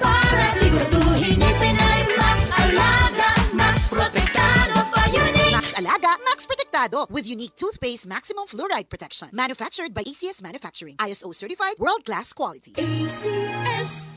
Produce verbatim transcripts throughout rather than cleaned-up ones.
Para siguraduhin ipinay Max Alaga, Max Protektado pa unique. Max Alaga, Max Protektado with unique toothpaste maximum fluoride protection. Manufactured by A C S Manufacturing. I S O certified, world-class quality. A C S.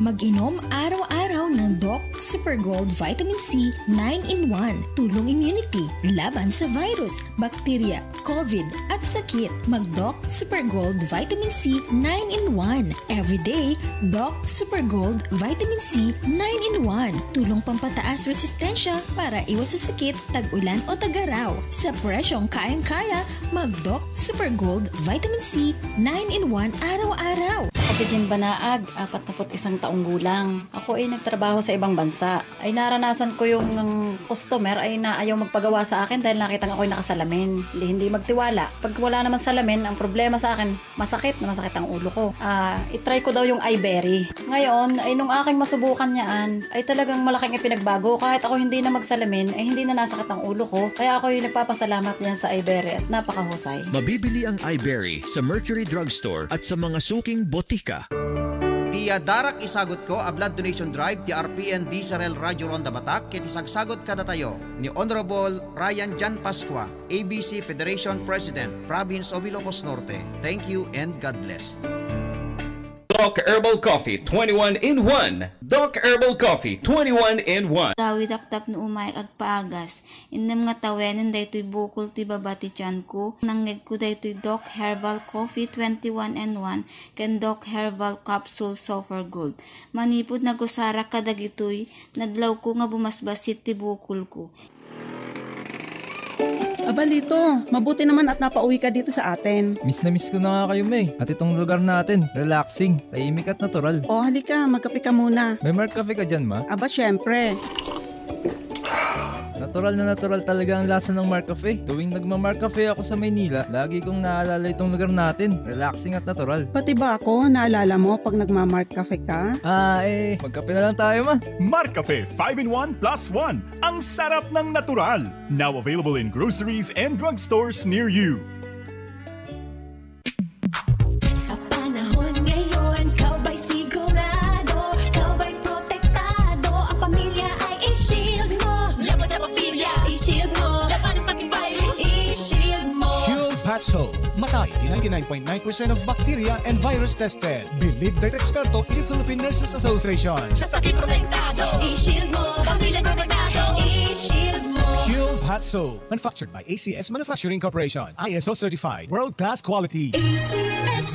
Mag-inom araw-araw ng Doc Super Gold Vitamin C nine in one. Tulong immunity laban sa virus, bakterya, COVID at sakit. Mag-Doc Super Gold Vitamin C nine in one. Everyday, Doc Super Gold Vitamin C nine in one. Tulong pampataas resistensya para iwas sa sakit, tag-ulan o tag-araw. Sa presyong kayang-kaya, mag-Doc Super Gold Vitamin C nine in one araw-araw. Ako si Jean Banaag, apat na put isang taong gulang. Ako ay nagtrabaho sa ibang bansa. Ay naranasan ko yung customer ay naayaw magpagawa sa akin dahil nakita nga ako'y nakasalamin. Hindi, hindi magtiwala. Pag wala naman salamin, ang problema sa akin, masakit na masakit ang ulo ko. Ah, itry ko daw yung iBerry. Ngayon, ay nung aking masubukan yaan, ay talagang malaking ipinagbago. Kahit ako hindi na magsalamin, ay hindi na nasakit ang ulo ko. Kaya ako'y nagpapasalamat yan sa iBerry at napakahusay. Mabibili ang iBerry sa Mercury Drugstore at sa mga suking botika. Ti adda ragisagut ko a blood donation drive ti R P N D S R L Radio Ronda Batak ket isagsagut kadatayo ni Honorable Ryan Jan Pascua, A B C Federation President, Province of Ilocos Norte. Thank you and God bless. Doc Herbal Coffee twenty-one in one. Doc Herbal Coffee twenty-one in one. Gawidak tapno umayek agpaagas. Innem nga tawenen daytoy bukol ti baba ti tianko. Nangngegko daytoy Doc Herbal Coffee twenty-one in one ken Doc Herbal Capsule Super Gold. Manipud nagusarak kadagitoy, nadlawko nga bumasbasit ti bukolko. Aba, Lito, mabuti naman at napauwi ka dito sa atin. Miss na miss ko na nga kayo, May. At itong lugar natin, relaxing, tahimik at natural. O, halika, magkape ka muna. May Mark Cafe ka dyan, ma? Aba, syempre. Natural na natural talaga ang lasa ng Mark Cafe. Tuwing nagma-Mark Cafe ako sa Maynila, lagi kong naalala itong lugar natin. Relaxing at natural. Pati ba ako, naalala mo pag nagma-Mark Cafe ka? Ah, eh, magkape na lang tayo, ma. Mark Cafe five in one plus one. Ang sarap ng natural. Now available in groceries and drugstores near you. Sa panahon ngayon, ikaw ba'y sigurado? Ikaw ba'y protektado? Ang pamilya ay i-shield mo. Laban sa bakterya, i-shield mo. Laban ng pati virus, i-shield mo. Shield Patso. Matay di ninety-nine point nine percent of bacteria and virus tested. Believed by eksperto in the Philippine Nurses Association. Sa sakit protektado, i-shield mo. Pamilya protektado, i-shield mo. Shield Patso. Manufactured by A C S Manufacturing Corporation. I S O certified. World class quality. A C S.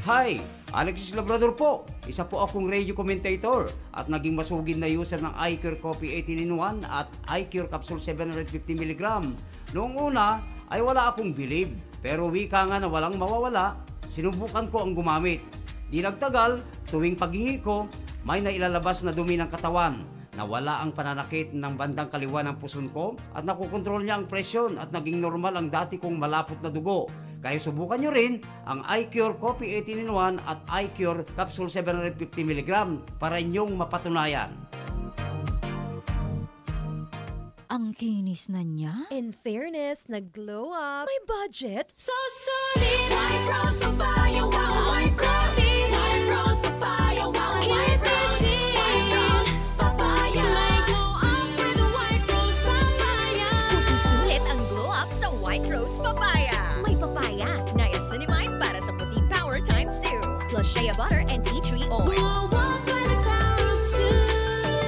Hi! Alexis Labrador po. Isa po akong radio commentator at naging masugid na user ng iCure Coffee eighteen in one at iCure Capsule seven hundred fifty milligram. Noong una ay wala akong bilib, pero wika nga na walang mawawala, sinubukan ko ang gumamit. Di nagtagal, tuwing paghihi ko, may nailalabas na dumi ng katawan. Nawala ang pananakit ng bandang kaliwa ng puson ko at nakokontrol niya ang presyon at naging normal ang dati kong malapot na dugo. Kaya subukan nyo rin ang iCure Coffee eighteen in one at iCure Capsule seven hundred fifty milligram para inyong mapatunayan. Ang kinis na niya. In fairness, nag-glow up. May budget? So solid! White Rose Papaya, wow! White Rose! White Rose Papaya, wow! White Rose! White Rose Papaya! May glow up with White Rose Papaya! Puti sulit ang glow up sa White Rose Papaya. May papaya, niacinamide para sa puti power times two. Plus shea butter and tea tree oil. Glow up by the power of two.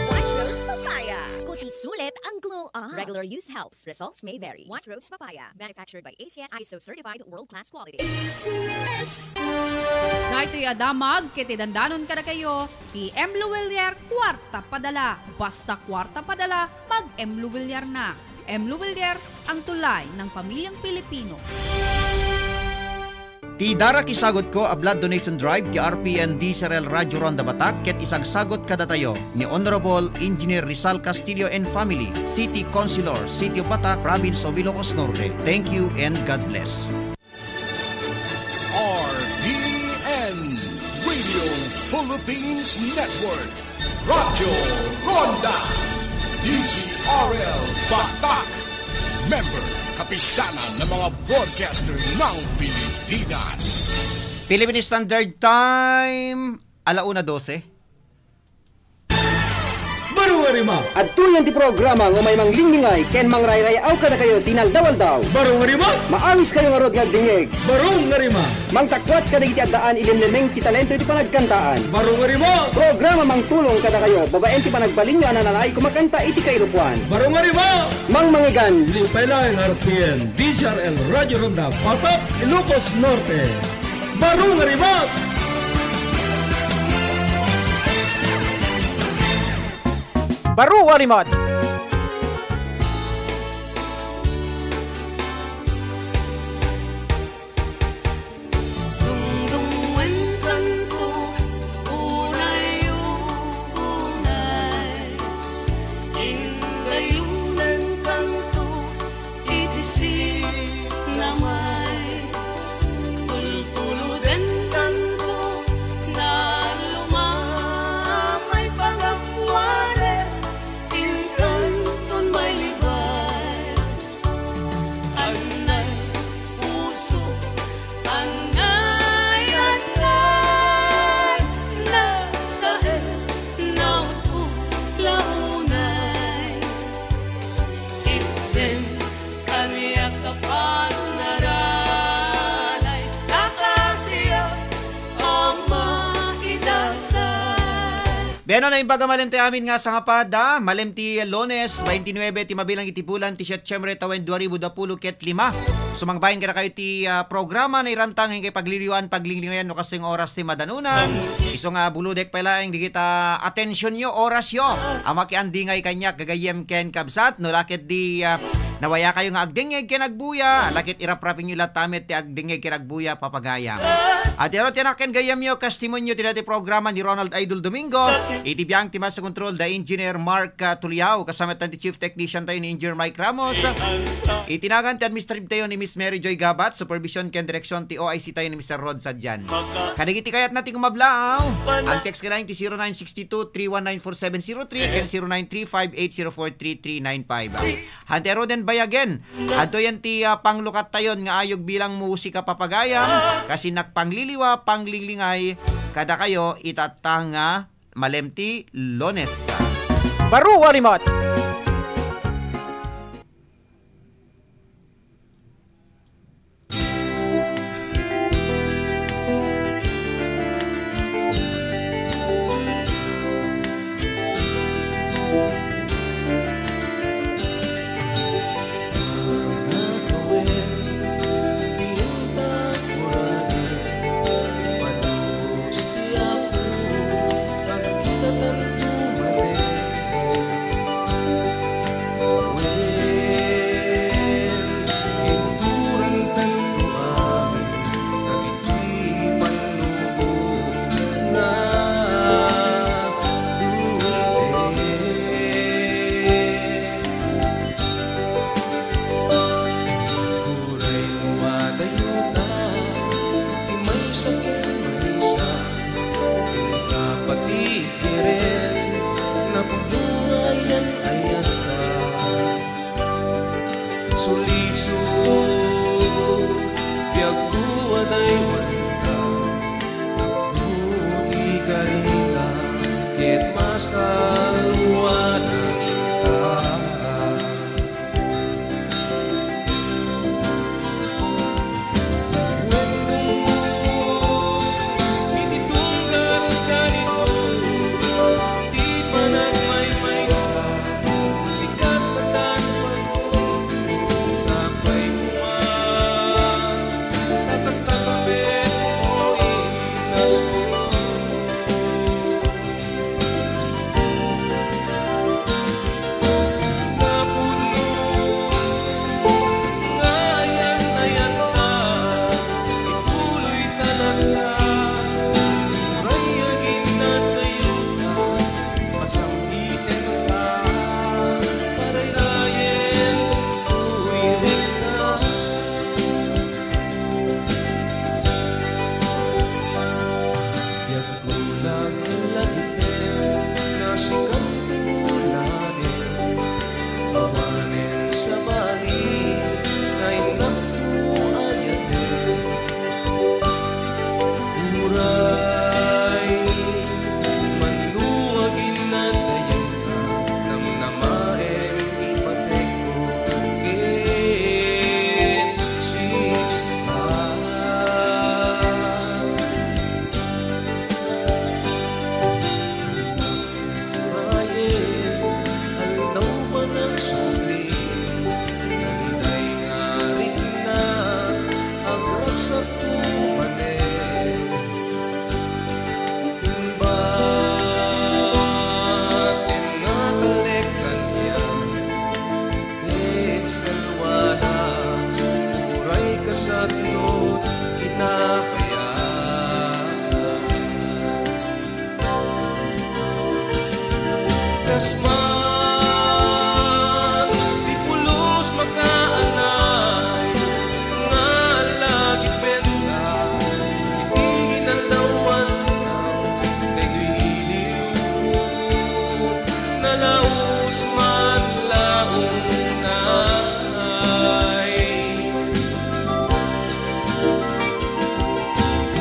White Rose Papaya. Puti sulit ang glow up. Regular use helps. Results may vary. White Rose Papaya. Manufactured by A C S, ISO certified, world-class quality. A C S. Daytoy a damag ket idandanon kadakayo ti M. Luwilier Kuarta Padala. Basta kuarta padala, mag-M. Luwilier na. M. Luwilier, ang tulay ng pamilyang Pilipino. Ti daragisagut ko a blood donation drive ti R P N D S R L Radio Ronda Batak ket isagsagut kadatayo ni Honorable Engineer Rizal Castillo and family, City Councilor, City of Batak, Province of Ilocos Norte. Thank you and God bless. R P N Radio Philippines Network. Radyo Ronda, D Z R L Batak. Member, Kapisanan ng mga Broadcaster ng Pilipinas. Philippine Standard Time, ala una dose. Baro nga rima. Adtoyen ti programa nga umay manglinglingay ken mangrayrayaw kadakayo ti inaldaw-aldaw. Baro nga rima. Maawis kayo ngarud nga agdingngeg. Baro nga rima. Mangtakuat kadagiti addaan ilimlimeng ti talento iti panagkantaan. Baro nga rima. Programa mangtulong kadakayo babaen ti panagbalinyo a nananaay kumakanta iti kailokoan. Baro nga rima. Mangmangigan. Lipay laeng R P N, D Z R L, Radyo Ronda, Patak, Ilocos Norte. Baro nga rima. Baro nga rima. Dungdungenkanto, unay unay, indayonenkanto iti sinamay. Tultulodenkanto, nalumamay pangapuanen, inkanton mailibay. Anay puso, anay, anay, nasaen, naupot la unay. Itdem kaniak a panungngaranay, kakasiak a makidasay. Beno, naimbag a malem ti amin nga sangapada, malem ti Lunes, twenty-nine ti mabilang iti bulan ti Setyembre, tawen dua ribu dua puluh ket lima. Sumangbayen kadakayo ti, ah, programa na irantang inkay pagliliwan, paglinglingay no kasing oras ti madanunan. Isu nga bulodek pay laeng digita atensionyo, orasyo. A makiandingay kaniak, gagayyem ken kabsat, no la ket di, ah, nawayakayo nga agdengngeg ken agbuya, la ket iraprapinyo latta met ti agdengngeg ken agbuya, papagayam. Iti aro ti anak ken gayyemyo, kas timonyo ti dati programa ni Ronald Idol Domingo, iti biang ti master control da Engineer Mark, ah, Tuliao, kasama ti Chief Technician tayo ni Engineer Mike Ramos. Iti nagan ti administrative tayo ni Miss Mary Joy Gabat, supervision ken direksyon ti O I C tayo ni Mister Rod Sadian. Kadagiti kayatna ti kumablaaw, ang text ka lang ti zero nine six two, three one nine four seven zero three ken zero nine three five eight zero four three three nine five. Hunter Roden Bayagen, adtoyen ti, ah, panglukat tayon nga ayog bilang musika papagayam, kasi nakpangliliwa, panglinglingay, kadakayo itatta nga malem ti Lunes. Baro nga rima. Uray no adayta ti maysa ken maysa, inka pati keren, napudno nga yan-ayatta. Sulisog, biagko a daywanta, tapno ti karita, ket masalwananta. Kasman ti pulos makaanay nga lagipenta iti inaldaw-aldaw daytoy iliw, nalaus man la unay.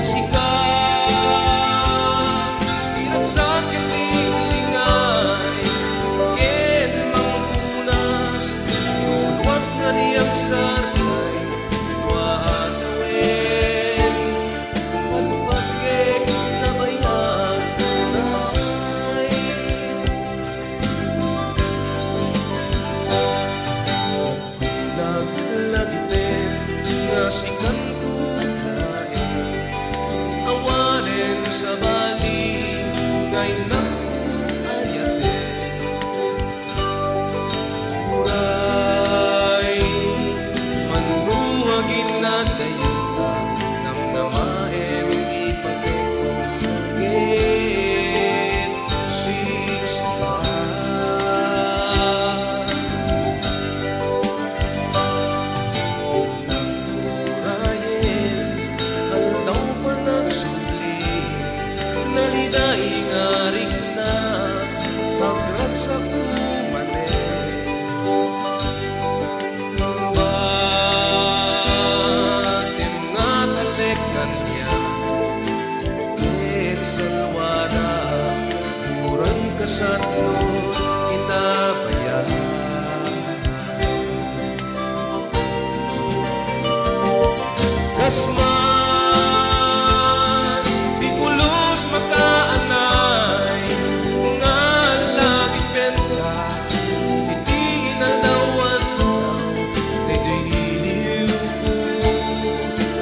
Sika ti ragsak ken linglingay ken mangpunas, no luak nga di agsarnay, dua a tawen, patpatgek nga bayag, unay. Naglagipen nga sikanto laeng, awanen sabali nga innakto ayaten. Uray, mano a ginadayuta, namnamaem ipateg ket sisita. Nagturayen, aldaw panagsubli, naliday nga rikna, pagragsakto manen. Batem nga talek kaniak, ket salwada, uray kasano kinabayag. Kasman ti pulos makaanay nga lagipenta iti inaldaw-aldaw daytoy iliw,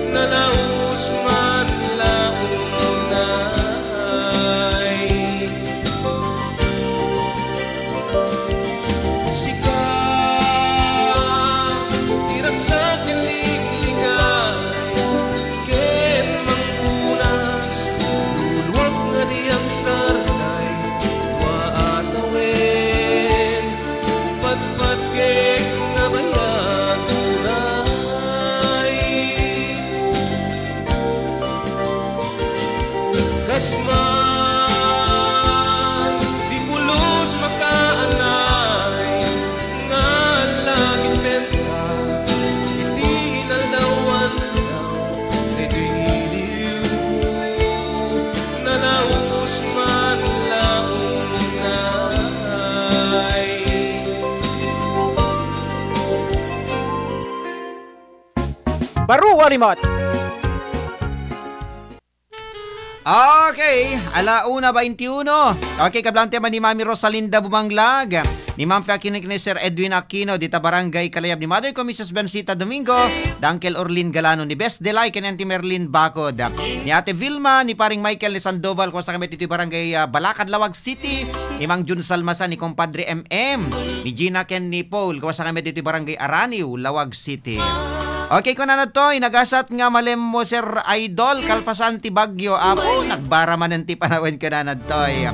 nalaus man la unay. Sika ti ragsak ken linglingay ken mangpunas, luluak nga di agsarnay, dua a tawen, patpatgek nga bayag, unay. Kasman ti pulos makaanay nga lagipenta iti inaldaw-aldaw daytoy iliw, nalaus man la unay. Baro a rimmat. Okay, ala una baintiuno. Okay, kablante man ni Mami Rosalinda Bumanglag, ni Ma'am Fakinik ni Sir Edwin Aquino, dita Barangay Kalayab, ni Mother ko, Missus Bensita Domingo, da Uncle Orlin Galano, ni Best Delay, ken Auntie Merlin Bakod, ni Ate Vilma, ni Paring Michael ni Sandoval, kumusta kami ditoy Barangay, ah, Balakad, Laoag City, ni Mang Jun Salmasan, ni Compadre M M, ni Gina ken ni Paul, kumusta kami ditoy Barangay Araniw, Laoag City. Okay, kunana toy, nagasat nga malemmo, Sir Idol, kalpasan ti bagyo. Apo, nagbara manen ti panawen, kunana toy.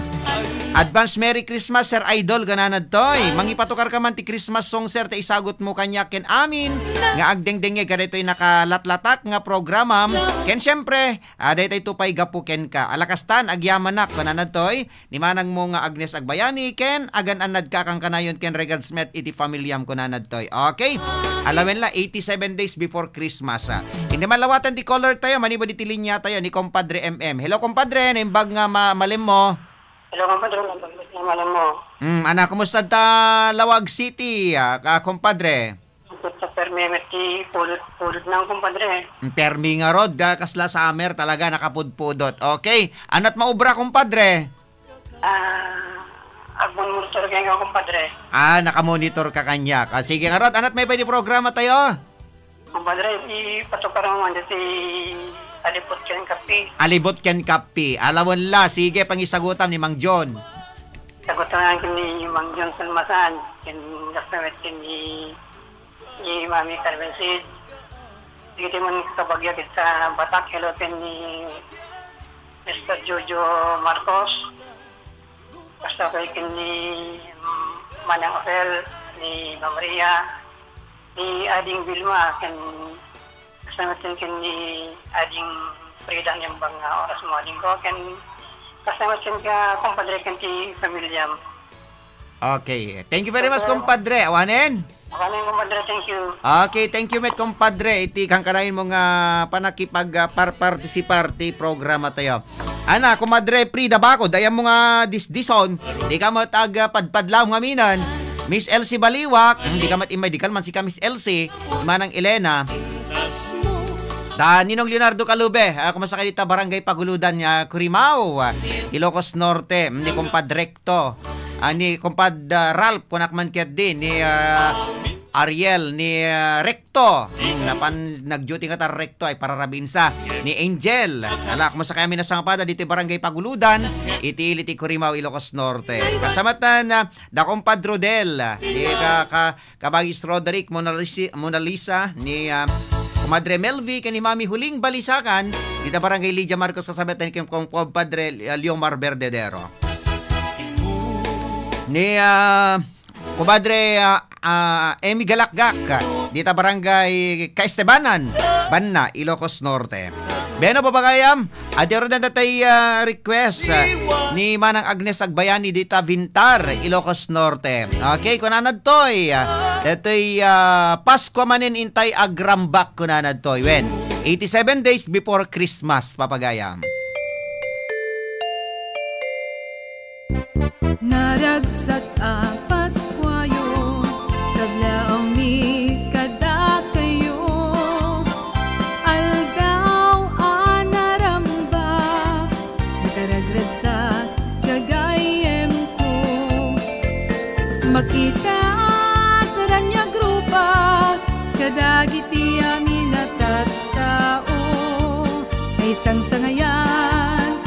Advance Merry Christmas, Sir Idol, kunana toy. Mangipatukar ka man ti Christmas song, sir, ta isagut mo kaniak ken amin nga agdengdengngeg kadaytoy nakalatlatak nga programam. Ken siempre, ah, daytoy to pay gapu kenka. Ala kastan, agyamanak, kunana toy. Ni manangmo nga Agnes Agbayani ken agan-annadka a kankanayon ken regards met iti familiam, kunana ditoy. Okay. Alawen la, eighty-seven days before Christmas, ah. Indi man lawatan ti caller tayo, manipud iti linya tayo ni Compadre M M. Hello, Compadre. Naimbag nga ma-, malemmo. Hello, Compadre. Naimbag nga malemmo. Mm, ana, kumusta ta Laoag City, ah, ka-, Compadre? Kumusta, permi met ti pudot-pudot na, Compadre. Mm, permi ngarud, ah, kasla summer talaga, nakapudpudot. Okay. Anat maubra, Compadre? Ah, agmon-monitor kaniak, Compadre. Ah, nakamonitor ka kaniak. Ah, sige, ngarud, anat may pwede programa tayo? Compadre, ipatukar mo man ditoy Alibot ken Kapi. Alibot ken Kapi. Alawen la, sige, pangisagutam ni Mang John. Sagutan ken ni Mang John Salmasan, ken Doctor Wet, ken ni ni Mami Carmen Sid. Dagiti man kabagyo dita Batak, hello ken ni Mister Jojo Marcos. Kasta pay ken ni Manang Osel, ni Ma'am Maria, ni Ading Vilma, ken kasta met ken ni Ading Frida, ni ambang nga oras mo, Ading ko, ken kasta met ken ka, kumpadre, ken ti pamilya. Okay. Thank you very much, kumpadre. Awanen? Awanen, kumpadre. Thank you. Okay, thank you met, kumpadre. Iti kankanayon mo nga panakipag, ah, par-, partisipar ti programa tayo. Ana, kumadre Frida Bacod, ayan mo nga disdison, di ka met ag, ah, padpadlaw ngamin. Miss Elsie Baliwak, hmm, di ka met immay, di ka man sika Miss Elsie, Manang Elena. Da Ninong Leonardo Calube, ah, kumusta ka dita Barangay Paguludan, ah, Curimao, ah, Ilocos Norte, hmm, ni kumpadre Recto, ah, ni kumpad, ah, Ralph, kunak man ketdi, ni, ah, Ariel, ni, ah, Recto. Hmm, napan nag-duty nga ta Recto ay pararabinsa ni Angel. Ala, kumusta kayami nasangapada ditoy Barangay Paguludan, iti ili ti Curimao, Ilocos Norte. Kasamatan, ah, da kumpad Rodel, ni ka, ka, Kabagis Roderick, Mona Lisa, Mona Lisa, ni, ah, Kumadre Melvi, ken ni Mami Huling Balisakan, dita Barangay Lydia Marcos, kasamatan ken kumpadre, ah, Leomar Verdadero. Ni, ah, Kumadre, ah, ah, Emmy Galakgak, dita Barangay Kaestebanan, Banna, Ilocos Norte. Beno, papagayam, adi ron na tay, ah, request, ah, ni Manang Agnes Agbayani dita Vintar, Ilocos Norte. Okay, kunanadtoy, ah, detoy, ah, Pasko manen intay agrambak, kunanadtoy. Wen, eighty-seven days before Christmas, papagayam. Naragsak a Paskuayo, tablaawmi kadakayo. Aldaw a narambak, nakaragragsak gagayyemko. Makitaat a raniag rupak kadagiti amin a tattao. Naisangsangayan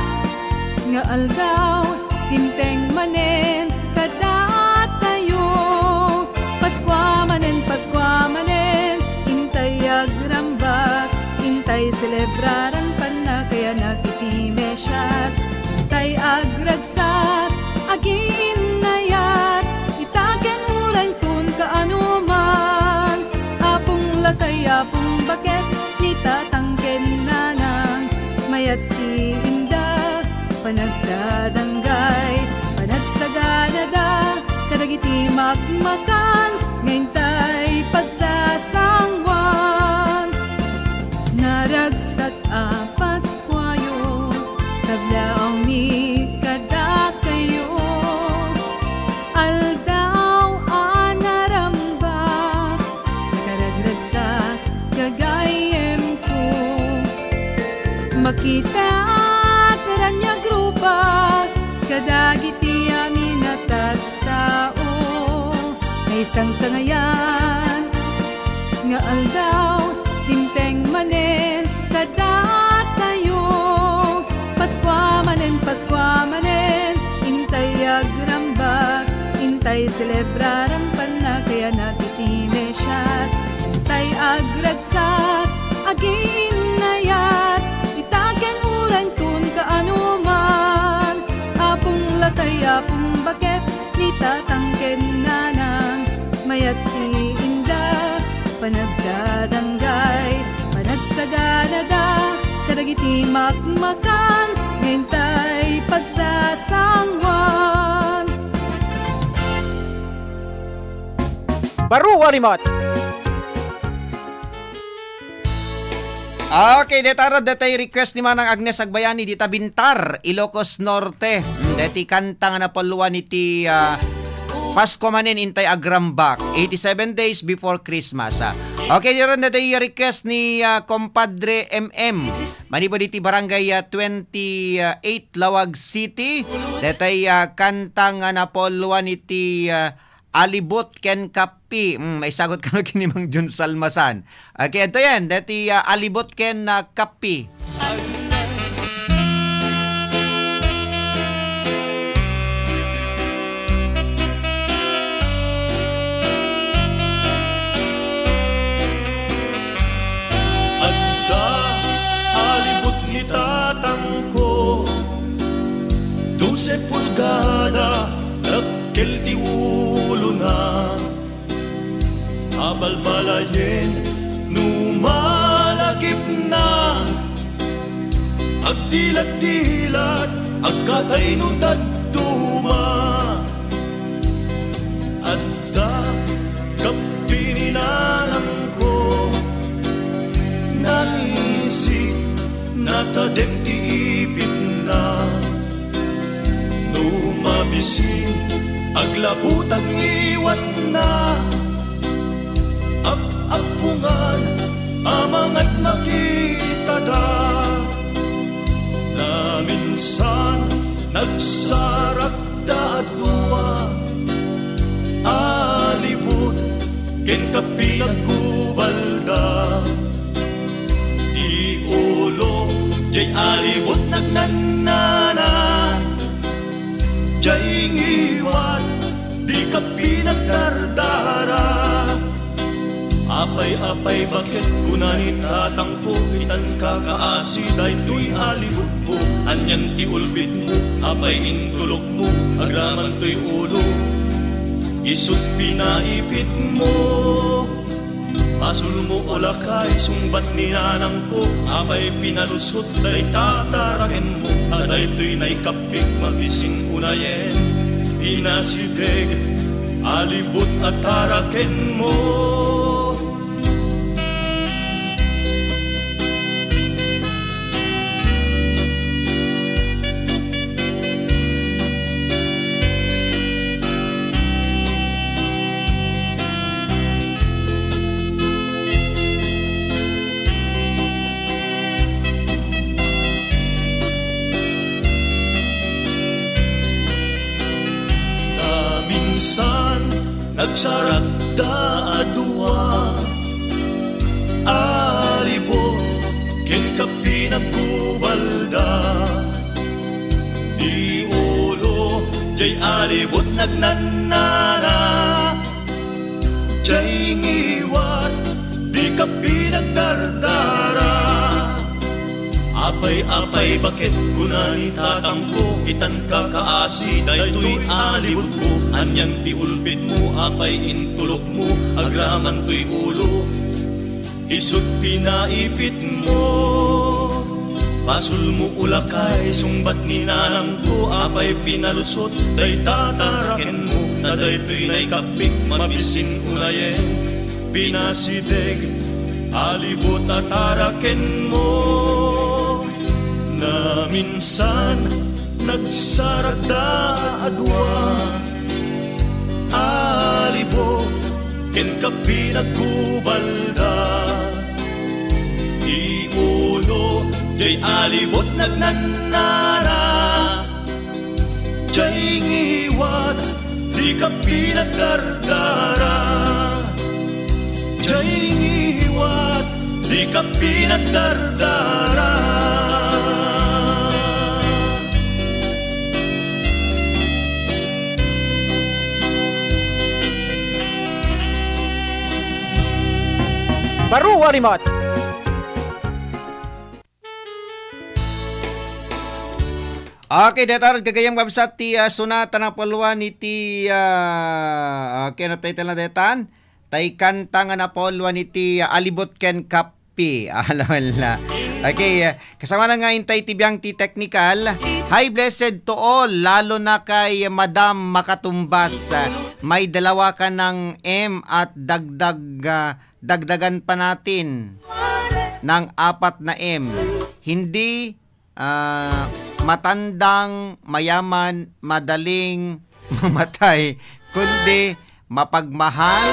nga aldaw, dimteng manen kadatayo. Paskua manen, Paskua manen, intay agrambak, intay selebraran pannakayanak iti Mesias, intay agragsak, agiinnayat, ita ken uray ton kaanoman. Apong lakay, apong baket, ni tatang ken nanang, mayat ti inda, panagdadanggay, panagsaganada, kadagiti makmakan, nga intay pagsasanguan. Naragsak a Paskuayo, tablaawmi kadakayo. Aldaw a narambak, nakaragragsak gagayyemko. Makitaat a raniag rupak kadagiti amin a tattao. Naisangsangayan nga aldaw, dimteng manen kadatayo. Paskua manen, Paskua manen, intay agrambak, intay selebraran pannakayanak iti Mesias, intay agragsak, agiinnayat, ita ken uray ton kaanoman. Apong lakay, apong baket, ni tatang ken nanang, mayat ti inda, panagdadanggay, panagsaganada, kadagiti makmakan, nga intay pagsasanguan. Baro a rimat. Okay, deta rod, detay request ni Manang Agnes Agbayani, dita Bintar, Ilocos Norte. Mm, deti kanta nga napalluan iti, ah, Pasko manen intay agrambak, eighty-seven days before Christmas, ah. Okay, diron detay request ni, ah, Compadre M M. Manipud iti barangay, ah, twenty-eight, Laoag City. Detay, ah, kanta nga napalluan iti, ah, Alibot ken Kappi. Mm, maisagut kano ken ni Mang Jun Salmasan. Okay, adto yan. Deti, ah, Alibot ken, ah, Kappi. Adda alibot ni tatangko, dose pulgada Abalbalayen no malagipna, agdilatdilat, agkatay no dadduma. Adda kappininan ko, naisit, natadem ti ipitna. No mabisin, aglabutag ngiwatna, ap-appungan, amangan makitada. Naminsan, nagsarakda a dua, alibut ken kappinagkubalda. Ti ulo, jay alibut nagnannana, jay ngiwat, di kappinagdardara. Apay, apay, baket kuna ni tatangko, itan kakaasi daytoy a libutmo? Anian ti ulbitmo? Apay intulokmo? Agraman toy ulo, isut pinaipitmo. Basolmo o lakay, sungbat ni nanangko, apay pinalusot dayta tarakenmo? A daytoy naikapik mabisin unayen, pinasideg a libut a tarakenmo. Naminsan, nagsarakda a dua, alibut ken kappinagkubalda. Di ulo, jay alibut nagnannana, jay ngiwat, di kappinagdardara. Apay, apay, baket kuna ni tatangko, itan kakaasi daytoy a libutmo? Anian ti ulbitmo? Apay intulokmo? Agraman toy ulo, isut pinaipitmo. Basolmo o lakay, sungbat ni nanangko, apay pinalusot dayta tarakenmo? Ta daytoy naikapik mabisin unayen, pinasideg a libut a tarakenmo. Naminsan, nagsarakda a dua, alibut ken kappinagkubalda. Ti ulo, jay alibut nagnannana, jay ngiwat, di kappinagdardara. Jay ngiwat, di kappinagdardara. Baro a rimat. Okay, dayta gagayyem, kabsat, ti, ah, sonata napulwan iti, ah, okay, ano title na daytan? Tay kanta nga napulwan iti, ah, Alibut ken Kappe. Ala, wala. Okay, ah, kasama na nga intay ti biang ti technical. Hi, blessed to all, lalo na kay Madam Makatumbas. Ah, may dalawa ka ng M at dagdag, ah, dagdagan pa natin ng apat na M. Hindi, ah, matandang mayaman, madaling mamatay, kundi mapagmahal,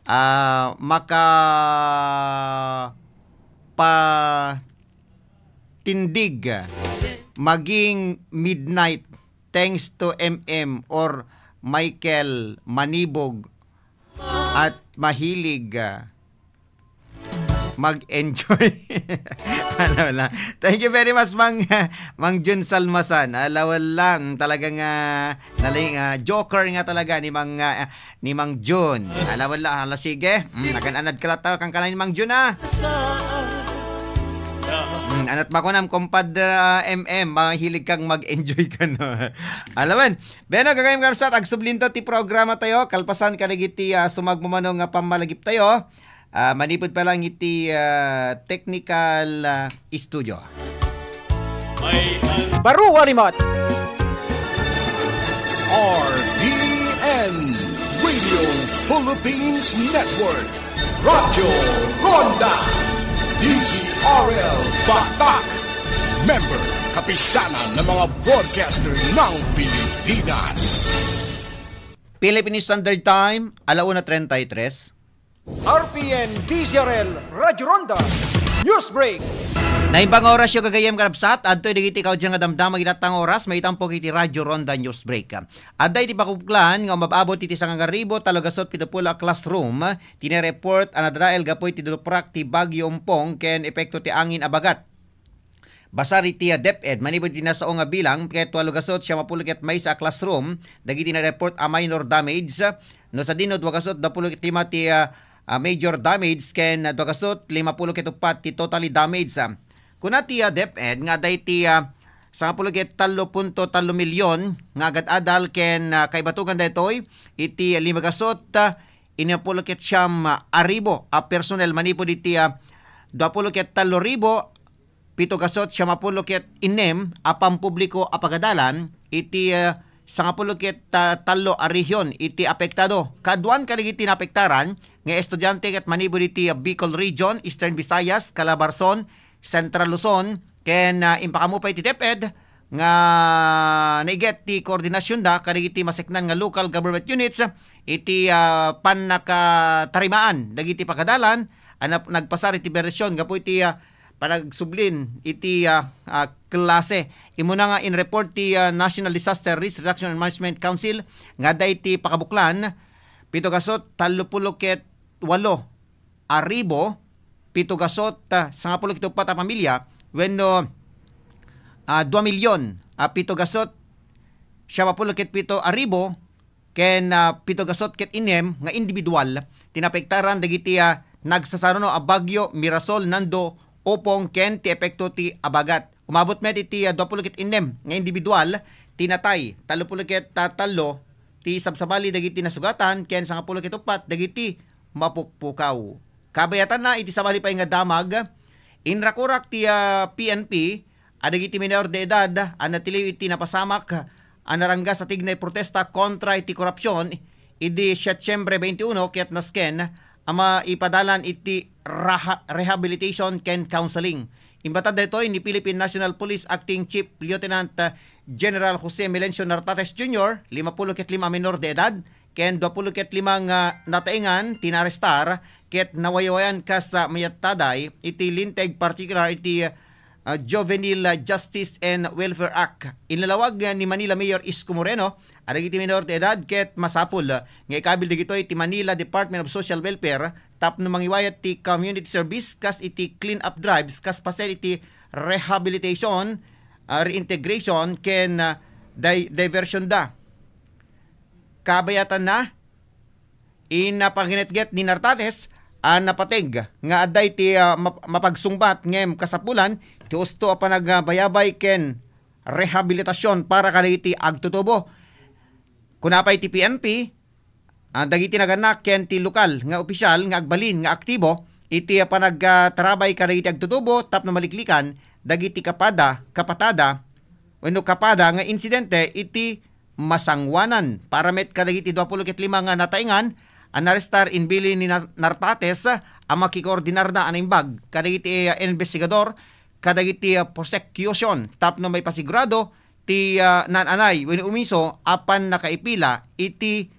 ah, makapatindig, maging midnight, thanks to M M or Michael Manibog at mahilig, ah, mag-enjoy. Ala, wala. Thank you very much, Mang, Mang Jun Salmasan. Ala, wala. Mm, talagang, ah, naling, ah, joker nga talaga ni Mang, ah, ni Mang Jun. Ala, wala. Ala, sige. Mm, nagan-anad ka latta, kang kanay ni Mang Jun, ah. Mm, Anat makunam, kumpadre, ah, M M, mahilig kang mag-enjoy kano. Alawen, beno, gagayem kabsat, agsublinto ti programa tayo, kalpasan kadagiti, ah, sumagmamano nga pammalagip tayo. Ah, manipud pa lang iti, ah, technical, ah, studio. Baro a limat. R P N, Radio Philippines Network, Radyo Ronda, D Z R L Batak, member, Kapisanan ng mga Broadcaster ng Pilipinas. Philippine Standard Time, alauna treinta y tres. R P N D Z R L Radyo Ronda News Break. Naimbag nga orasyo, gagayem kabsat, adtoy dagiti kaudyan nga damdama iti datang oras, maitampo iti Radyo Ronda News Break. Adda iti pakabuklan nga umab-abot iti sangagarribo tallo gasut pito pulo a classroom ti nareport a nadadael gapu iti duprak ti Bagyo Ompong ken epekto ti angin a bagat. Basar iti, ah, DepEd, manipud iti nasao nga bilang, ket walo gasut siam a pulo ket maysa a classroom dagiti na-report a minor damage, no sadino, dua gasut dua pulo ket lima ti, ah, ah, major damage, ken, ah, dua gasut lima pulo ket uppat ti totally damage. Kuna ti, ah, DepEd nga adda iti, ah, sangapulo ket tallo punto tallo milyon nga agad-adal, ken, ah, kaibatugan daytoy iti lima gasut, ah, innem pulo ket siam, ah, a ribu a personnel manipud iti, ah, dua pulo ket tallo ribu pito gasut siam a pulo ket innem a pampubliko a pagadalan iti, ah, sangapulo ket, ah, tallo a rehion iti apektado. Kaaduan kadagiti naapektaran nga estudiante ket manipud iti, ah, Bicol Region, Eastern Visayas, Calabarzon, Central Luzon, ken, ah, impakaammo pay ti DepEd nga naiget ti koordinasionda kadagiti maseknan nga local government units iti, ah, pannakatarimaan dagiti pagadalan a nap-, nagpasar iti berdisyon gapu iti, ah, panagsublin iti, ah, ah, klase. Immuna nga in-report ti, ah, National Disaster Risk Reduction and Management Council nga adda iti pakabuklan, pito gasut tallo pulo ket walo a ribu, pito gasut, ah, sangapulo ket uppat a pamilya, wenno, ah, dua milyon, ah, pito gasut siam a pulo ket pito a ribu, ken, ah, pito gasut ket innem nga individual ti naapektaran dagiti, ah, nagsasaruno a Bagyo Mirasol, Nando, Opong ken ti epekto ti abagat. Umabot met iti, ah, dua pulo ket innem nga individual ti natay, tallo pulo ket, ah, tallo ti sabsabali dagiti nasugatan, ken sangapulo ket uppat dagiti mapukpukaw. Kabayatanna iti sabali pay nga damag, inrakurak ti, ah, P N P a dagiti minor de edad a natiliw iti napasamak a naranggas a tignay protesta kontra iti korupsyon idi Setyembre twenty-one ket nasken a maipadalan iti raha-, rehabilitation ken counseling. Imbagad daytoy ni Philippine National Police Acting Chief Lieutenant General Jose Melencio Nartates Junior, lima pulo ket lima a minor de edad, ken dua pulo ket lima nga nataengan ti naarestar ket nawaywayan kas, ah, mayat taday iti linteg, partikular iti, ah, Juvenile Justice and Welfare Act. Inlalawag ni Manila Mayor Isko Moreno a dagiti minor de edad ket masapul nga ikabil dagitoy ti Manila Department of Social Welfare tapno mangiwayat ti community service kas iti clean-up drives kas paset iti rehabilitation, ah, reintegration ken, ah, di-, diversion da. Kabayatanna, inapaginetget ni Nartates a napateg nga adda iti, ah, map-, mapagsungbat ngem kasapulan ti usto a panagbayabay ken rehabilitasyon para kadagiti agtutubo. Kuna pay ti P N P, ah, dagiti nagannak ken ti lokal nga opisyal nga agbalin nga aktibo iti panagtarabay kadagiti agtutubo tapno maliklikan dagiti kapada, kapatada, wenno kapada nga insidente iti masangoanan. Para met kadagiti dua pulo ket lima nga nataengan a naarestar, imbilin ni Na-, Nartates a makikoordinarda a naimbag kadagiti, ah, investigador kadagiti, ah, prosecution tapno maipasigurado ti, ah, naan-anay wenno umiso a pannakaipila iti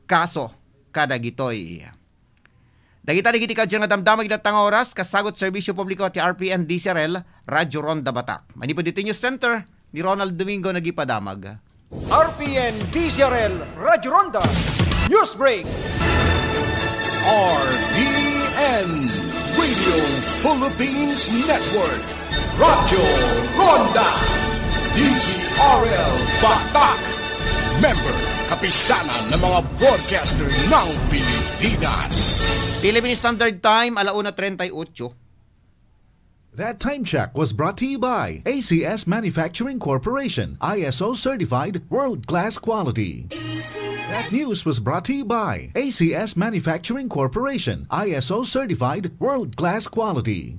kaso kadagitoy. Dagita dagiti kadyan nga damdama iti datang nga oras, kasagut serbisyo publiko ti R P N D Z R L, Radyo Ronda Batak. Manipud iti News Center, ni Ronald Domingo nagipadamag. R P N D Z R L Radyo Ronda News Break. R P N Radio Philippines Network, Radyo Ronda, D Z R L Batak, member, Kapisanan ng mga Broadcaster ng Pilipinas. Philippine Standard Time, alauna treinta y ocho. That time check was brought to you by A C S Manufacturing Corporation, I S O certified, world class quality. That news was brought to you by A C S Manufacturing Corporation, I S O certified, world class quality.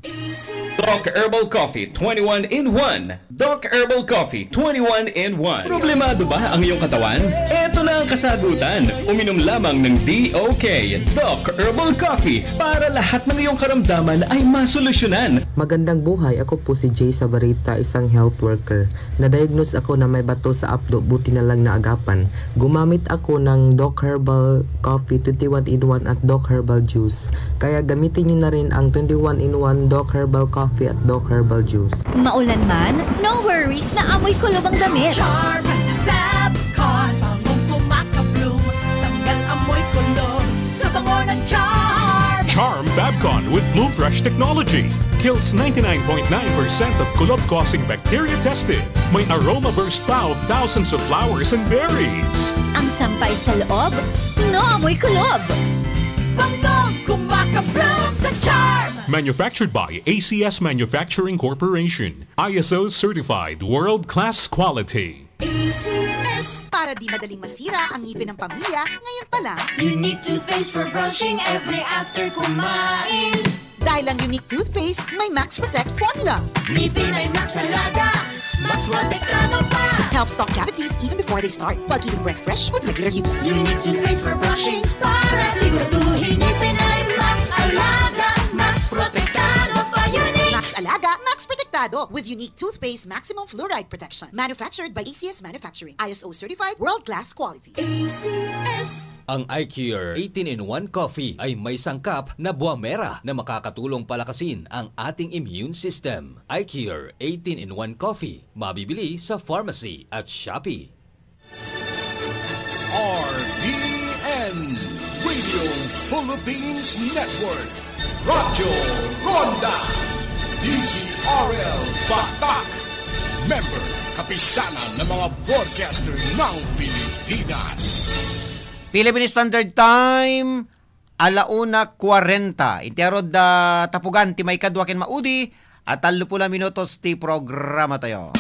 Doc Herbal Coffee twenty-one in one. Doc Herbal Coffee twenty-one in one. Problemado ba ang iyong katawan? Eto na ang kasagutan. Uminom lamang ng D O K, Doc Herbal Coffee, para lahat ng iyong karamdaman ay masolusyonan. Magandang buhay, ako po si Jay Sabarita, isang health worker. Na-diagnose ako na may bato sa apdo, buti na lang naagapan. Gumamit ako ng Doc Herbal Coffee twenty-one in one at Doc Herbal Juice. Kaya gamitin niyo na rin ang twenty-one in one Doc Herbal Coffee at Doc Herbal Juice. Maulan man, no worries na amoy kulob ang damit. Charm Fabcon, bangong kumakabloom, tanggal amoy kulob sa bango ng Charm. Charm Fabcon with Bloom Fresh technology kills ninety-nine point nine percent of kulob-causing bacteria tested. May aroma burst pa of thousands of flowers and berries. Ang sampay sa loob, no amoy kulob. Bangong kumakabloom sa Charm. Manufactured by A C S Manufacturing Corporation. I S O certified world-class quality. A C S. Para di madaling masira ang ngipin ng pamilya, ngayon pa lang. Unique toothpaste for brushing every after kumain. Dahil ang Unique Toothpaste may Max Protect Formula. Ngipin ay Max Alaga, Max Protektado pa. Helps stop cavities even before they start, while keeping breath fresh with regular use. Unique Toothpaste for brushing, para siguraduhin ngipin ay Max Alaga, Max Protektado pa. Unique. Max Alaga, Max Protektado, with Unique Toothpaste Maximum Fluoride Protection. Manufactured by A C S Manufacturing. I S O certified, world-class quality. A C S. Ang iCure eighteen-in-one Coffee ay may sangkap na buwamera na makakatulong palakasin ang ating immune system. iCure eighteen-in-one Coffee, mabibili sa pharmacy at Shopee. R T N Radio Philippines Network, Radyo Ronda, D Z R L Batak, member, kapisanan ng mga broadcaster ng Pilipinas. Philippine Standard Time, ala una kwarenta. Iti arod da tapugan ti maikadua ken maudi a tallo puluh a minutos ti programa tayo.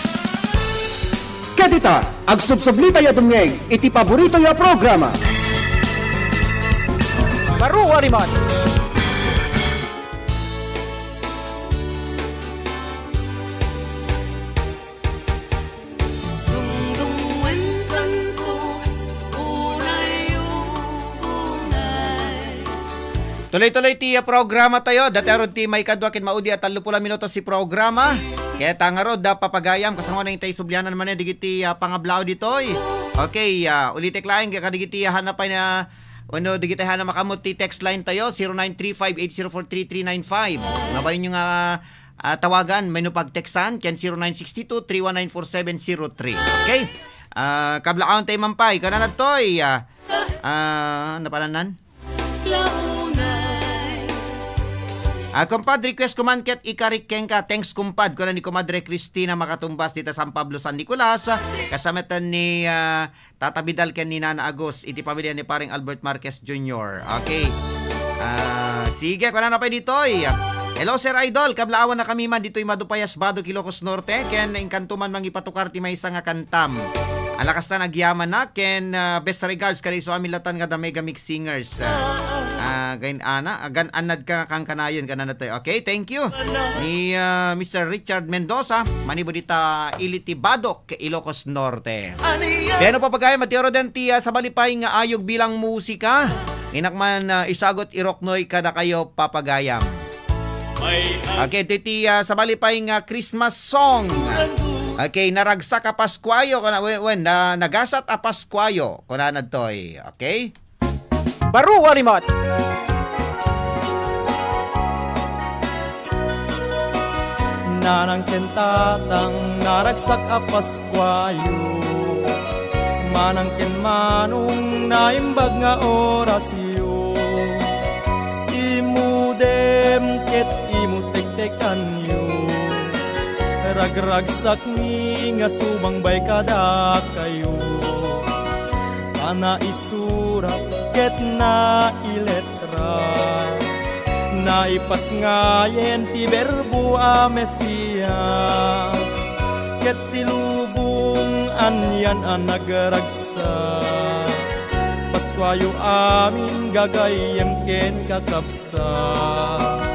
Ket ita, agsubsubli tayo dumngeg iti paborito yo a programa. Baro a rimat. Tuloy-tuloy ti, ah, programa tayo. Dati arod ti maikadua ken maudi a tallo puluh a minutos ti programa. Ket, ah, ngarud, ah, papagayam, kasano nga nang itay sublianan man, eh, digiti, ah, pangablaaw ditoy. Okay, ah, ulitek laeng, kadigiti, ah, hanapay na, wenno digiti hanap makamot ti text line tayo, zero nine three five eight zero four three three nine five. Mabalinyo nga ah, tawagan, wenno pagteksan ken zero nine six two three one nine four seven zero three. Okay? Ah, kablaawan tayo man pay. Kunana toy, ah, ah, napananan? Ah, kumpadre, request ko man ket ikarik kenka. Thanks, kumpad. Kuna ni Kumadre Cristina Makatumbas dita San Pablo, San Nicolas. Kasama ni, ah, Tata Vidal ken ni Nana Agus iti pamilya ni Pareng Albert Marquez Junior. Okay. Ah, sige, kunana pay ditoy. Hello, Sir Idol. Kablaawan na kami man ditoy Madupayas, Badoc, Ilocos Norte. Ken inkanto man mangipatukar ti maysa nga kantam. Alakas tan agyamanak ken, ah, best regards kada isu amin latan nga The Mega Mix Singers. Ah, ah, gan-, ana, ah, gan-, anad ka nga kankanayon, kanana toy. Okay, thank you. Ni, ah, Mister Richard Mendoza, manipud ita Iliti, Badoc, Ilocos Norte. Piano papagayam, iti arod ti, ah, sabali pay nga ayog bilang musika. Inak man, ah, isagut iroknoy kadakayo papagayam. Okay, iti, ah, sabali pay nga Christmas song. Okay, naragsak a Paskuayo, kuna, wen, wen, na, nagasat a Paskuayo, kunana toy. Okay? Baro a rimat. Nanang ken tatang, naragsak a Paskuayo. Manang ken manong, naimbag nga orasyo. Imudem ket imutektekanyo. Ragragsak ni nga sumangbay kadakayo. A naisurat ket nailetra, Naipasngayen ti Berbo a Mesias, ket ti lubong anian a nagragsak. Paskuayo amin, gagayyem ken kakabsat.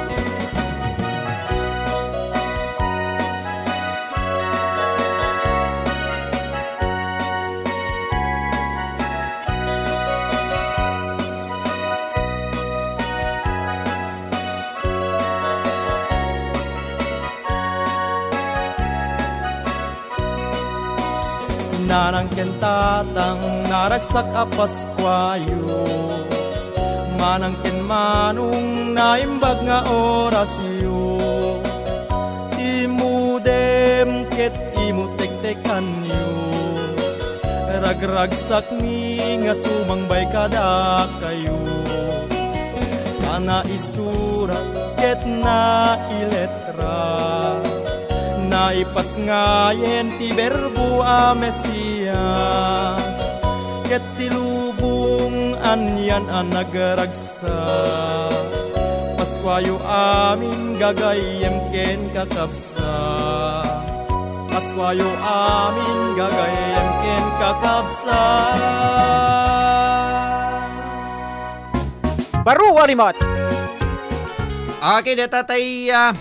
Nanang ken tatang, naragsak a Paskuayo. Manang ken manong, naimbag nga orasyo. Immudem ket immutektekanyo. Ragragsakmi nga sumangbay kadakayo. A naisurat ket nailetra. Naipasngayen ti Berbo a Mesias, ket ti lubong anian a nagragsak. Paskuayo amin, gagayyem ken kakabsat. Paskuayo amin, gagayyem ken kakabsat. Baro a limat. Okay, deta tay, ah,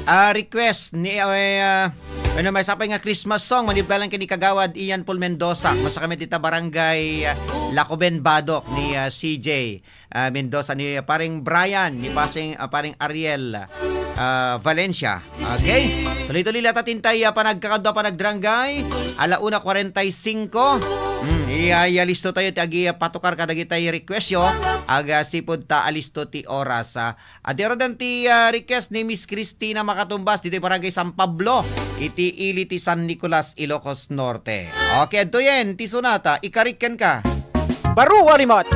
ah, request ni, eh, ah, ano, may sapay nga Christmas song, manipgalan ken ni Kagawad Ian Paul Mendoza. Masakami dita barangay, ah, Lacoben Badoc ni, ah, C J, ah, Mendoza, ni Paring Brian, ni Pasing, ah, Paring Ariel, ah, Valencia. Okay? Tuloy-tuloy latta ti intay, ah, panagkakadua, panagdarangay. Ala una cuarenta y cinco. Hmm, iya, iya, listo tayo ti agi, ah, patukar kadagitay request yo. Aga sipud ta alisto ti oras, ah. Adi, aradan ti, ah, request ni Miss Christina Makatumbas, ditoy barangay San Pablo, iti ili ti San Nicolas, Ilocos Norte. Okay, adtoyen ti sonata, Ikarik Kenka. Baro a limat.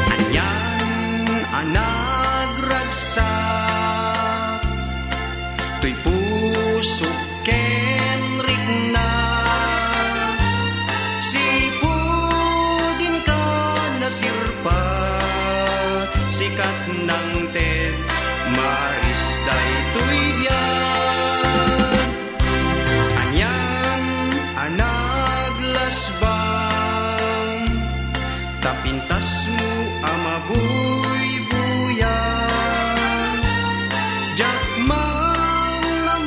Anian a nagragsak, toy puso ken rikna. Sipud inka nasirpa, sikat nangted, maris daytoy biag. Anian a naglasbang, ta pintasmo a mabuybuyan. Diak man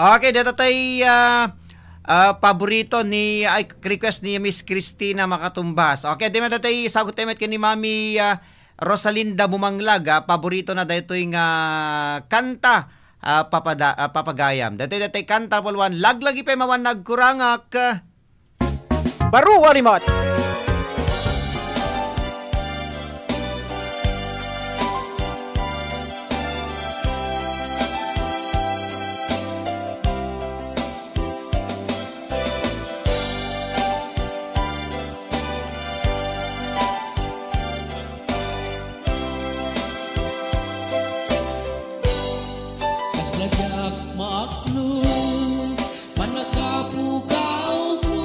Okay, deta tay, ah, ah, paborito ni, ay, request ni Miss Christina Makatumbas. Okay, di man tay sagot tayo met ken ni Mami, ah, Rosalinda Bumanglag, ah, paborito na daytoy nga kanta, ah, papada-, ah, papagayam. Daytoy, daytoy kanta, pulwan, laglagi pay mawan nagkurangak. Baro a limat. Kasla diak maaklo, panagkapukawko,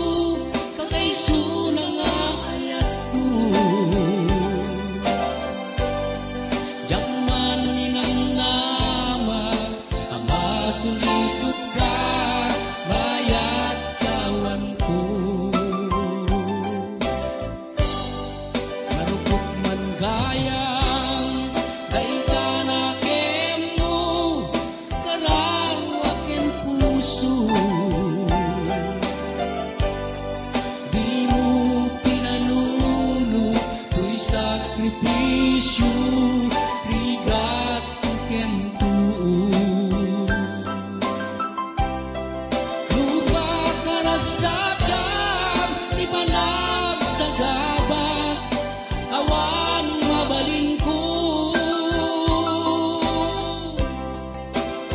kakaisuna nga ayatko. Diak man minamnama, a masulisot ka, bayat kawanko. Narukop man gayam, dayta na kenmo, kararuak ken puso. Dimo pinanuno toy sakripisio, rigat ken tuo. No pakaragsakam ti panagsagaba, awan mabalinko.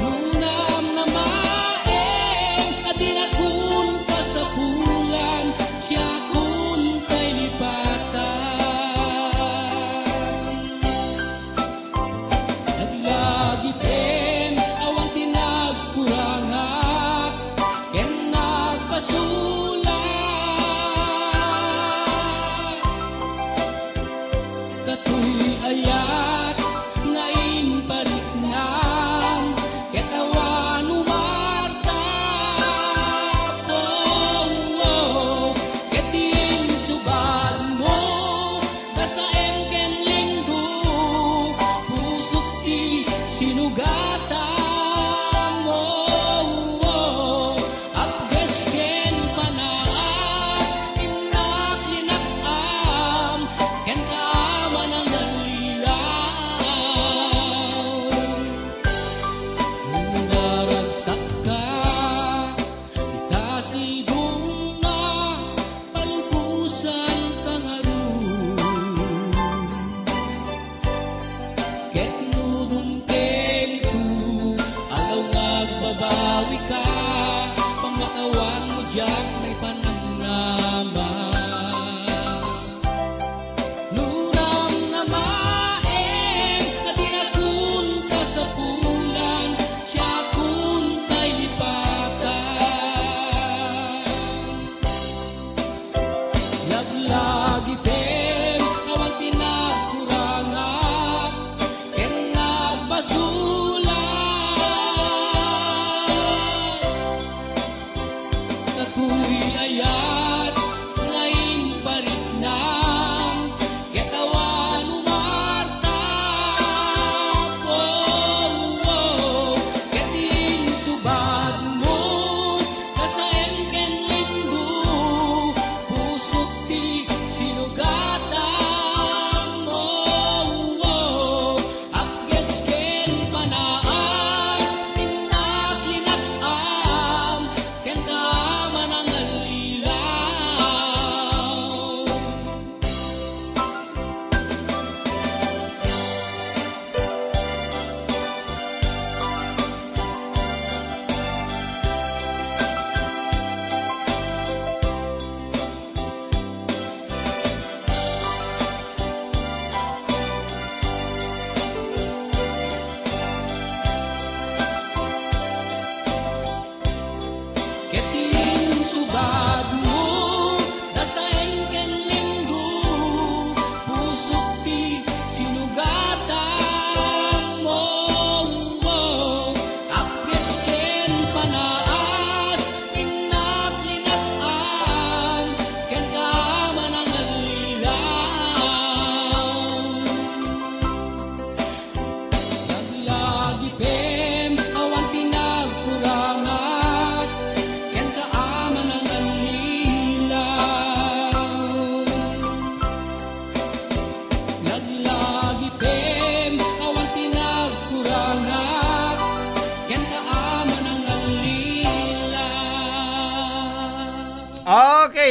No namnamaem a dinakon kasapulan, siakon tay lipatan. Naglagip ken awan ti nagkurangak ken nagpasulak. Katoy ayat nga impariknam, ket awan umartap, oh, oh, ket insubadmo, gasaem ken linggo, pusok ti sinugatam, oh, oh. Apgas ken panaas, innak linakam, ken kaama nangallilaw. No naragsakka, ita sidongna, palubosanka ngarud. Ket no dumtengko,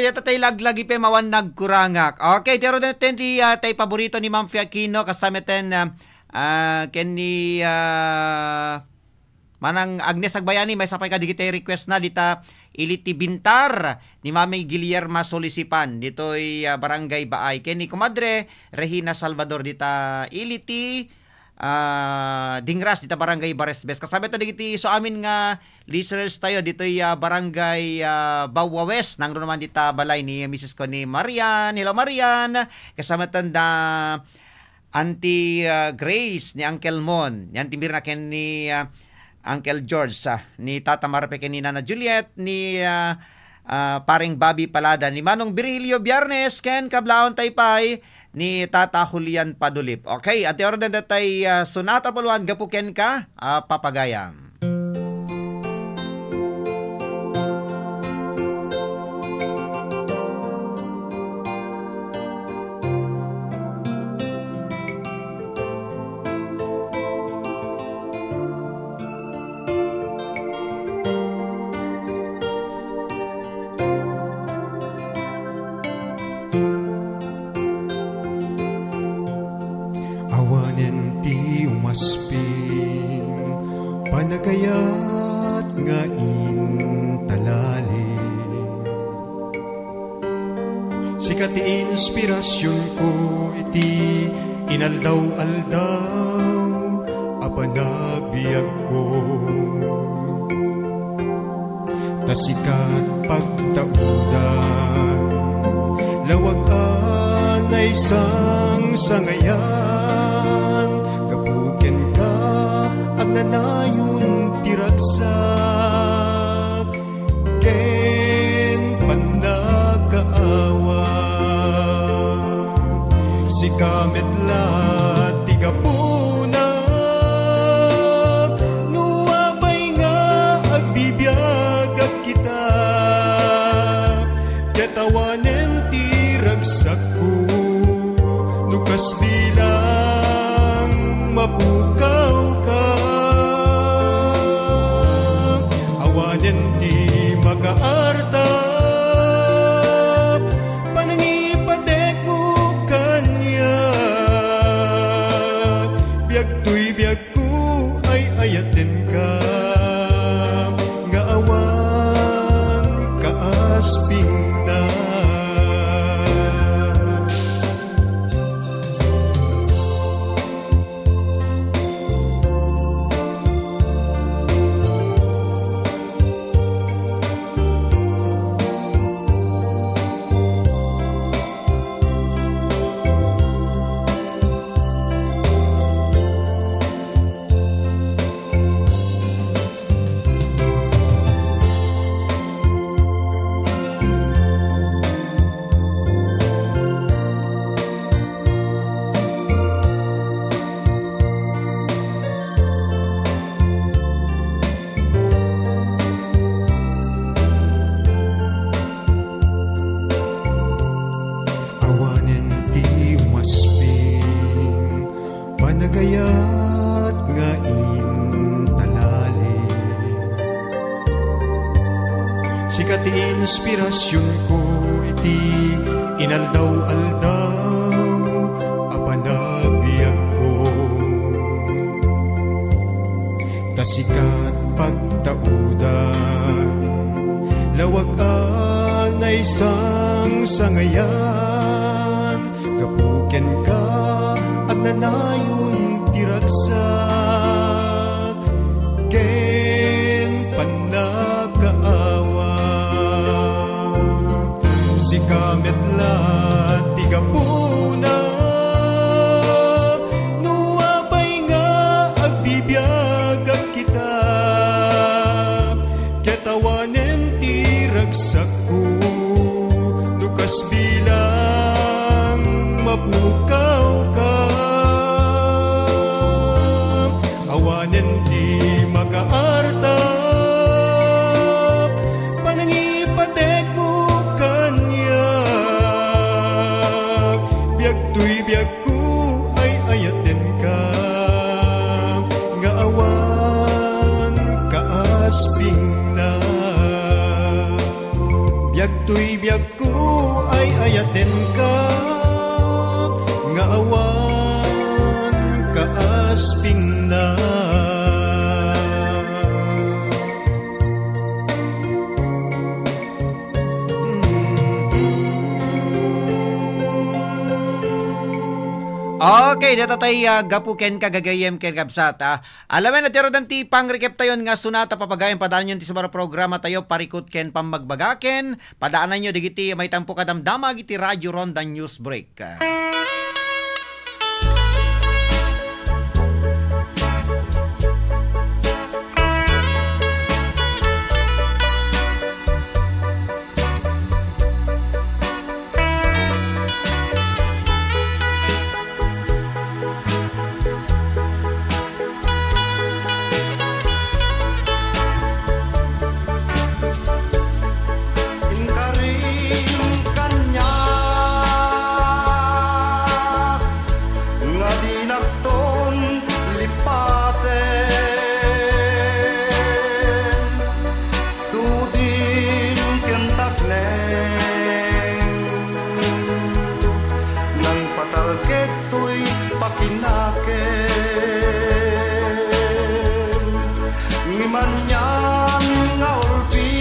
Dayta tay laglagi pay mawan nagkurangak. Okay, ti aro dayta ti, ah, tay paborito ni Ma'am Fia Aquino, kasta met ten, ah, ah, ken ni, ah, Manang Agnes Agbayani, maysa pay kadagiti request na dita ili ti bintar ni Mami Guillerma Solisipan, ditoy, ah, Barangay Baay. Ken ni Kumadre Regina Salvador dita ili ti, ah, Dingras dita Barangay Baresbes. Kasabay ta dagiti isu amin nga listeners tayo ditoy, ah, Barangay, ah, Bawa West, nangro naman dita balay ni misis ko ni Marian. Hello, Marian. Kasama tanda Auntie, ah, Grace ni Uncle Mon, ni Auntie Mirna ken ni, ah, Uncle George, ah, ni Tata Marpe ken ni Nana Juliet, ni, ah, ah, Paring Bobby Palada, ni Manong Virgilio Biernes, ken kablaon tay pay ni Tata Julian Padulip. Okay, ati oro dayta tay, ah, sonata puluan gapu kenka, ah, papagayam. Awanen ti umasping, panagayat nga intalali. Sika ti inspirasionko iti inaldaw-aldaw a panagbiagko. Ta sika pagtaudan, lawag a naisangsangayan, gapu kenka, agnanayon ti ragsak ken pannakaawat. Sika met la ti gapuna, no apay nga agbibiagak kita, ket awanen ti ragsakko, no kas bilang mapukawka. Awanen ti makaartap, panangipatekmo kaniak. Biag toy biagko, ay-ayatenka, nga awan kaaspingna. Awanen ti umasping, panagayat nga intalali. Sika ti inspirasionko iti inaldaw-aldaw a panagbiagko. Ta sika pagtaudan, lawag a naisangsangayan, gapu kenka, agnanayon ti ragsak ken pannakaawat. Sika met la ti gapuna, no apay nga agbibiagak kita, ket awanen ti ragsakko, no kas bilang mapukawka. Awanen ti makaartap, panangipatekmo kaniak. Biag toy biagko, ay-ayatenka, nga awan kaaspingna. Biag toy biagko, Ay-ayatenka nga awan kaaspingna. Okay, data tay, ah, gapu ken kagagayem ken kabsat, ah. Alawen a ti arudan ti pangrikeptayon nga sunata, papagayen padaanyo ti subaro programa tayo, parikut ken pammagbagaken. Padaananyo dagiti maitampo kadamdama iti Radio Ronda News Break. Inkarim kaniak nga dinakton lipaten, sudim ken takneng, nangpatalked toy pakinakem. Ngem anian nga ulpi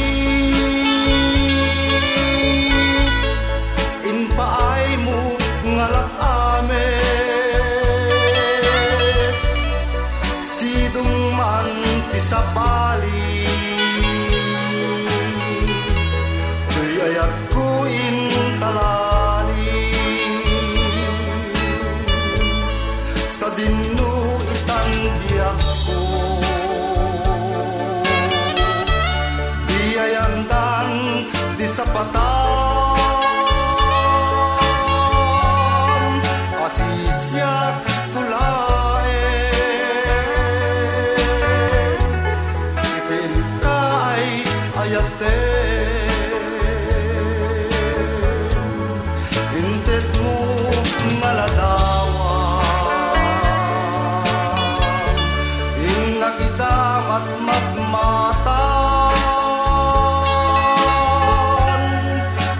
impaaymo nga lak-amek, sidong man ti sabali. Toy ayatko intalali, sadino itan biagko. Di ayandan ti sapatan a sisiak to laeng. Iti inka ay ayaten, intedmo nga ladawan. Innak ita matmatmatan,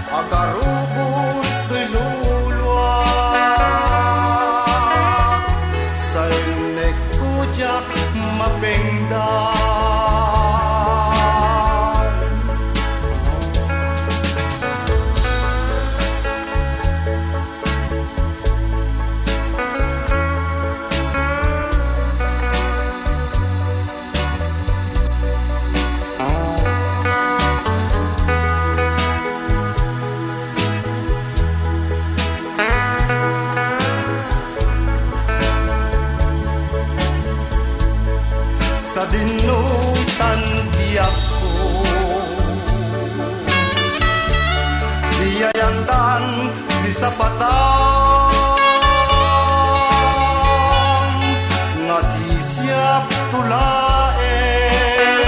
agarubos toy luluak, sainekko diak mapengdan. Sadino itan biagko. Di ayandan ti sapatan nga sisiak to laeng.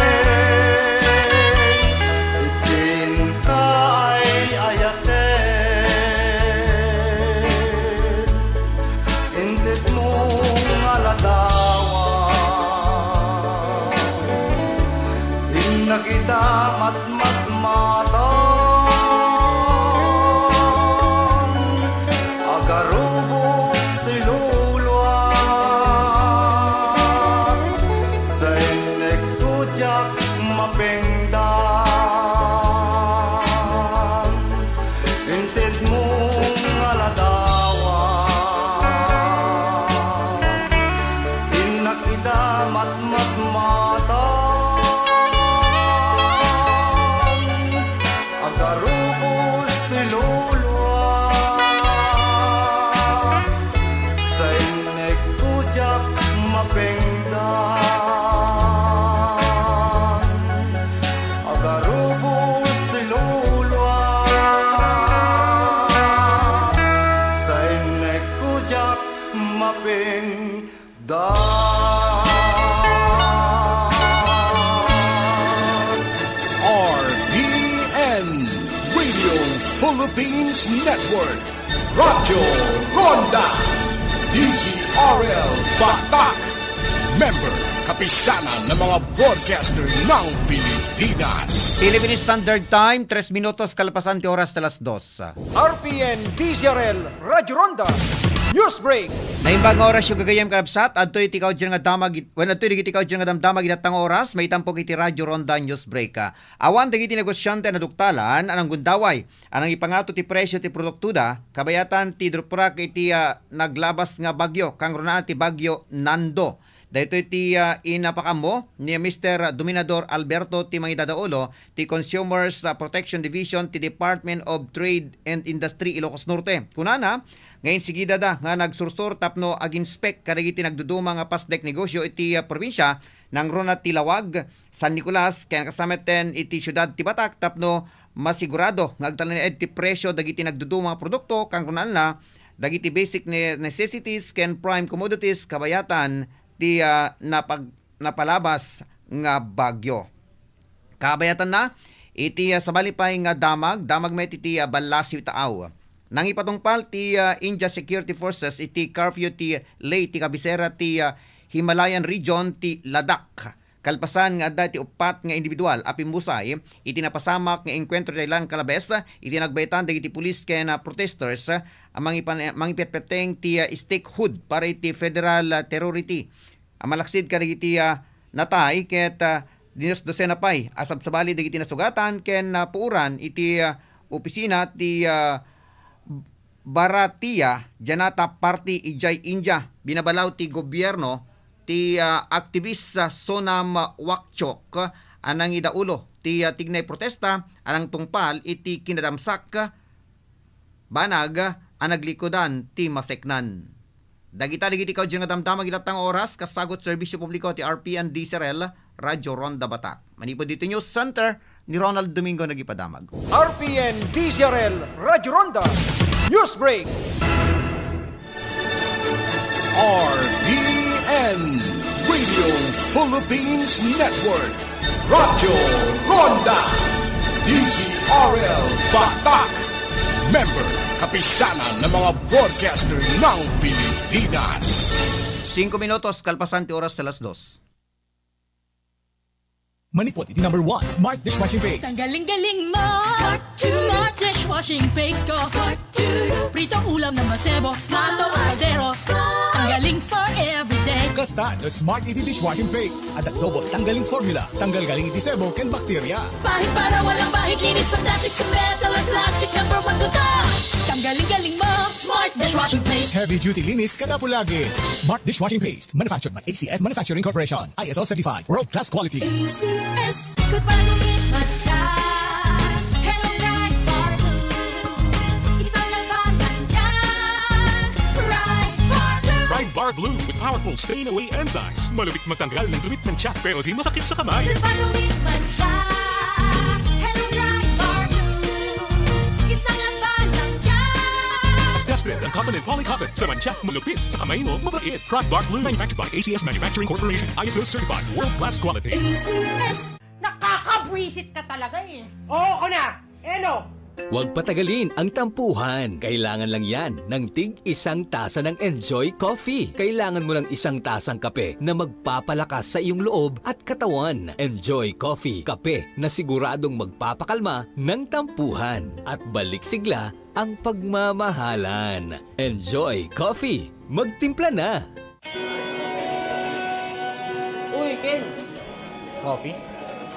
Iti inka ay ayaten, intedmo nga ladawan. Innak ita matmatmatan, agarubos toy luluak, sainekko diak mapengdan. Intedmo nga ladawan, innak ita matmatmatan, agarubos toy luluak, sainekko diak mapengdan. Agarubos toy luluak, sainekko diak mapengdan. R P N, Radio Philippines Network, Radyo Ronda, D Z R L Batak, member Kapisanan ng mga broadcaster ng Pilipinas. Philippine Standard Time, tres minutos kalpasan ti oras ta alas dos. R P N D Z R L Radyo Ronda News Break. Naimbag nga oras, gagayem, kabsat, adtoy iti kaudyan nga damag it-, wen, adtoy dagiti kaudyan nga damdamag iti dayta nga oras, maitampok iti Radyo Ronda News Break. Awan dagiti negosiante a naduktalan a nanggundaway a nangipangato ti presio ti produktoda, kabayatan ti dumprek iti, ah, naglabas nga bagyo, kangrunaan ti Bagyo Nando. Daytoy ti, ah, inapakaammo ni Mister Dominador Alberto ti mangidadaulo ti Consumers, ah, Protection Division ti Department of Trade and Industry Ilocos Norte. Kunana nga insigidada nga nagsursor tapno aginspek kadagiti nagduduma nga pasdek negosyo iti, ah, probinsia, nangruna ti Laoag, San Nicolas, ken kasametten iti siudad ti Batak tapno masigurado nga agtalinaed ti presio dagiti nagduduma nga produkto, kangrunaanna dagiti basic ne-, necessities ken prime commodities kabayatan ti, ah, napag-, napalabas nga bagyo. Kabayatanna, iti, ah, sabali pay nga damag, damag met iti, ah, Ballasiw Taaw. Nangipatungpal ti, ah, India Security Forces iti curfew ti Leh ti kabisera ti, ah, Himalayan Region ti Ladakh. Kalpasan nga adda iti uppat nga individual a pimmusay iti napasamak nga engkuentro iti Aylan Calabes, iti nagbaetan dagiti pulis ken, ah, protesters, ah, mangipan-, mangipetpeteng ti, ah, statehood para iti federal, ah, territory a malaksid kadagiti, ah, natay ket, ah, dinosdosena pay a sabsabali dagiti nasugatan ken napuoran iti, ah, opisina ti, ah, Bharatiya Janata Party idiay India. Binabalaw ti gobierno ti, ah, aktivis, ah, Sonam Wangchuk a nangidaulo ti, ah, tignay protesta a nangtungpal iti kinadamsak banag a naglikudan ti maseknan. Dagita dagiti kaudyan nga damdamag iti dayta nga oras, kasagut serbisyo publiko ti R P N D Z R L, Radyo Ronda Batak. Manipud ditoy News Center, ni Ronald Domingo nagipadamag. R P N D Z R L Radyo Ronda News Break. R P N Radio Philippines Network, Radyo Ronda, D Z R L Batak. Member, Kapisanan ng mga Broadcaster ng Pilipinas. Singko minutos kalpasan ti oras ta alas dos. Manipud iti number one, Smart Dishwashing Paste. Tanggaling-galing mo. Smart to. Smart dishwashing paste ko. Smart to. Pritong ulam na masebo. Smart to kaldero. Smart. Tanggaling for everyday. Kasta no Smart iti dishwashing paste. Adda double tanggaling formula. Tanggal galing iti sebo ken bakterya. Bahid para walang bahid, linis, fantastic sa metal at plastic, number one to touch. Tanggaling-galing mo. Smart dishwashing paste. Heavy duty linis kada pulagi. Smart dishwashing paste. Manufactured by A C S Manufacturing Corporation. I S O certified. World class quality. A C S. Ikot para gumit matcha. Hello, Pride Bar Blue. Isang labanan yan. Pride Bar Blue. Pride Bar Blue with powerful stain away enzymes. Malupit magtanggal ng dumi ng tiyak pero di masakit sa kamay. Ikot para gumit matcha. Hello, Pride Bar Blue. Isang labanan yan. Tested ang Cotton and Poly Cotton. Sa mancha, malupit. Sa kamay mo, mabait. Pride Bar Blue. Manufactured by A C S Manufacturing Corporation. I S O certified. World class quality. A C S. Nakakabwisit ka talaga eh. Oo, ko na! Eno? Huwag patagalin ang tampuhan. Kailangan lang yan ng tig isang tasa ng Enjoy Coffee. Kailangan mo ng isang tasang kape na magpapalakas sa iyong loob at katawan. Enjoy Coffee, kape na siguradong magpapakalma ng tampuhan at balik sigla ang pagmamahalan. Enjoy Coffee! Magtimpla na! Uy, Ken! Coffee?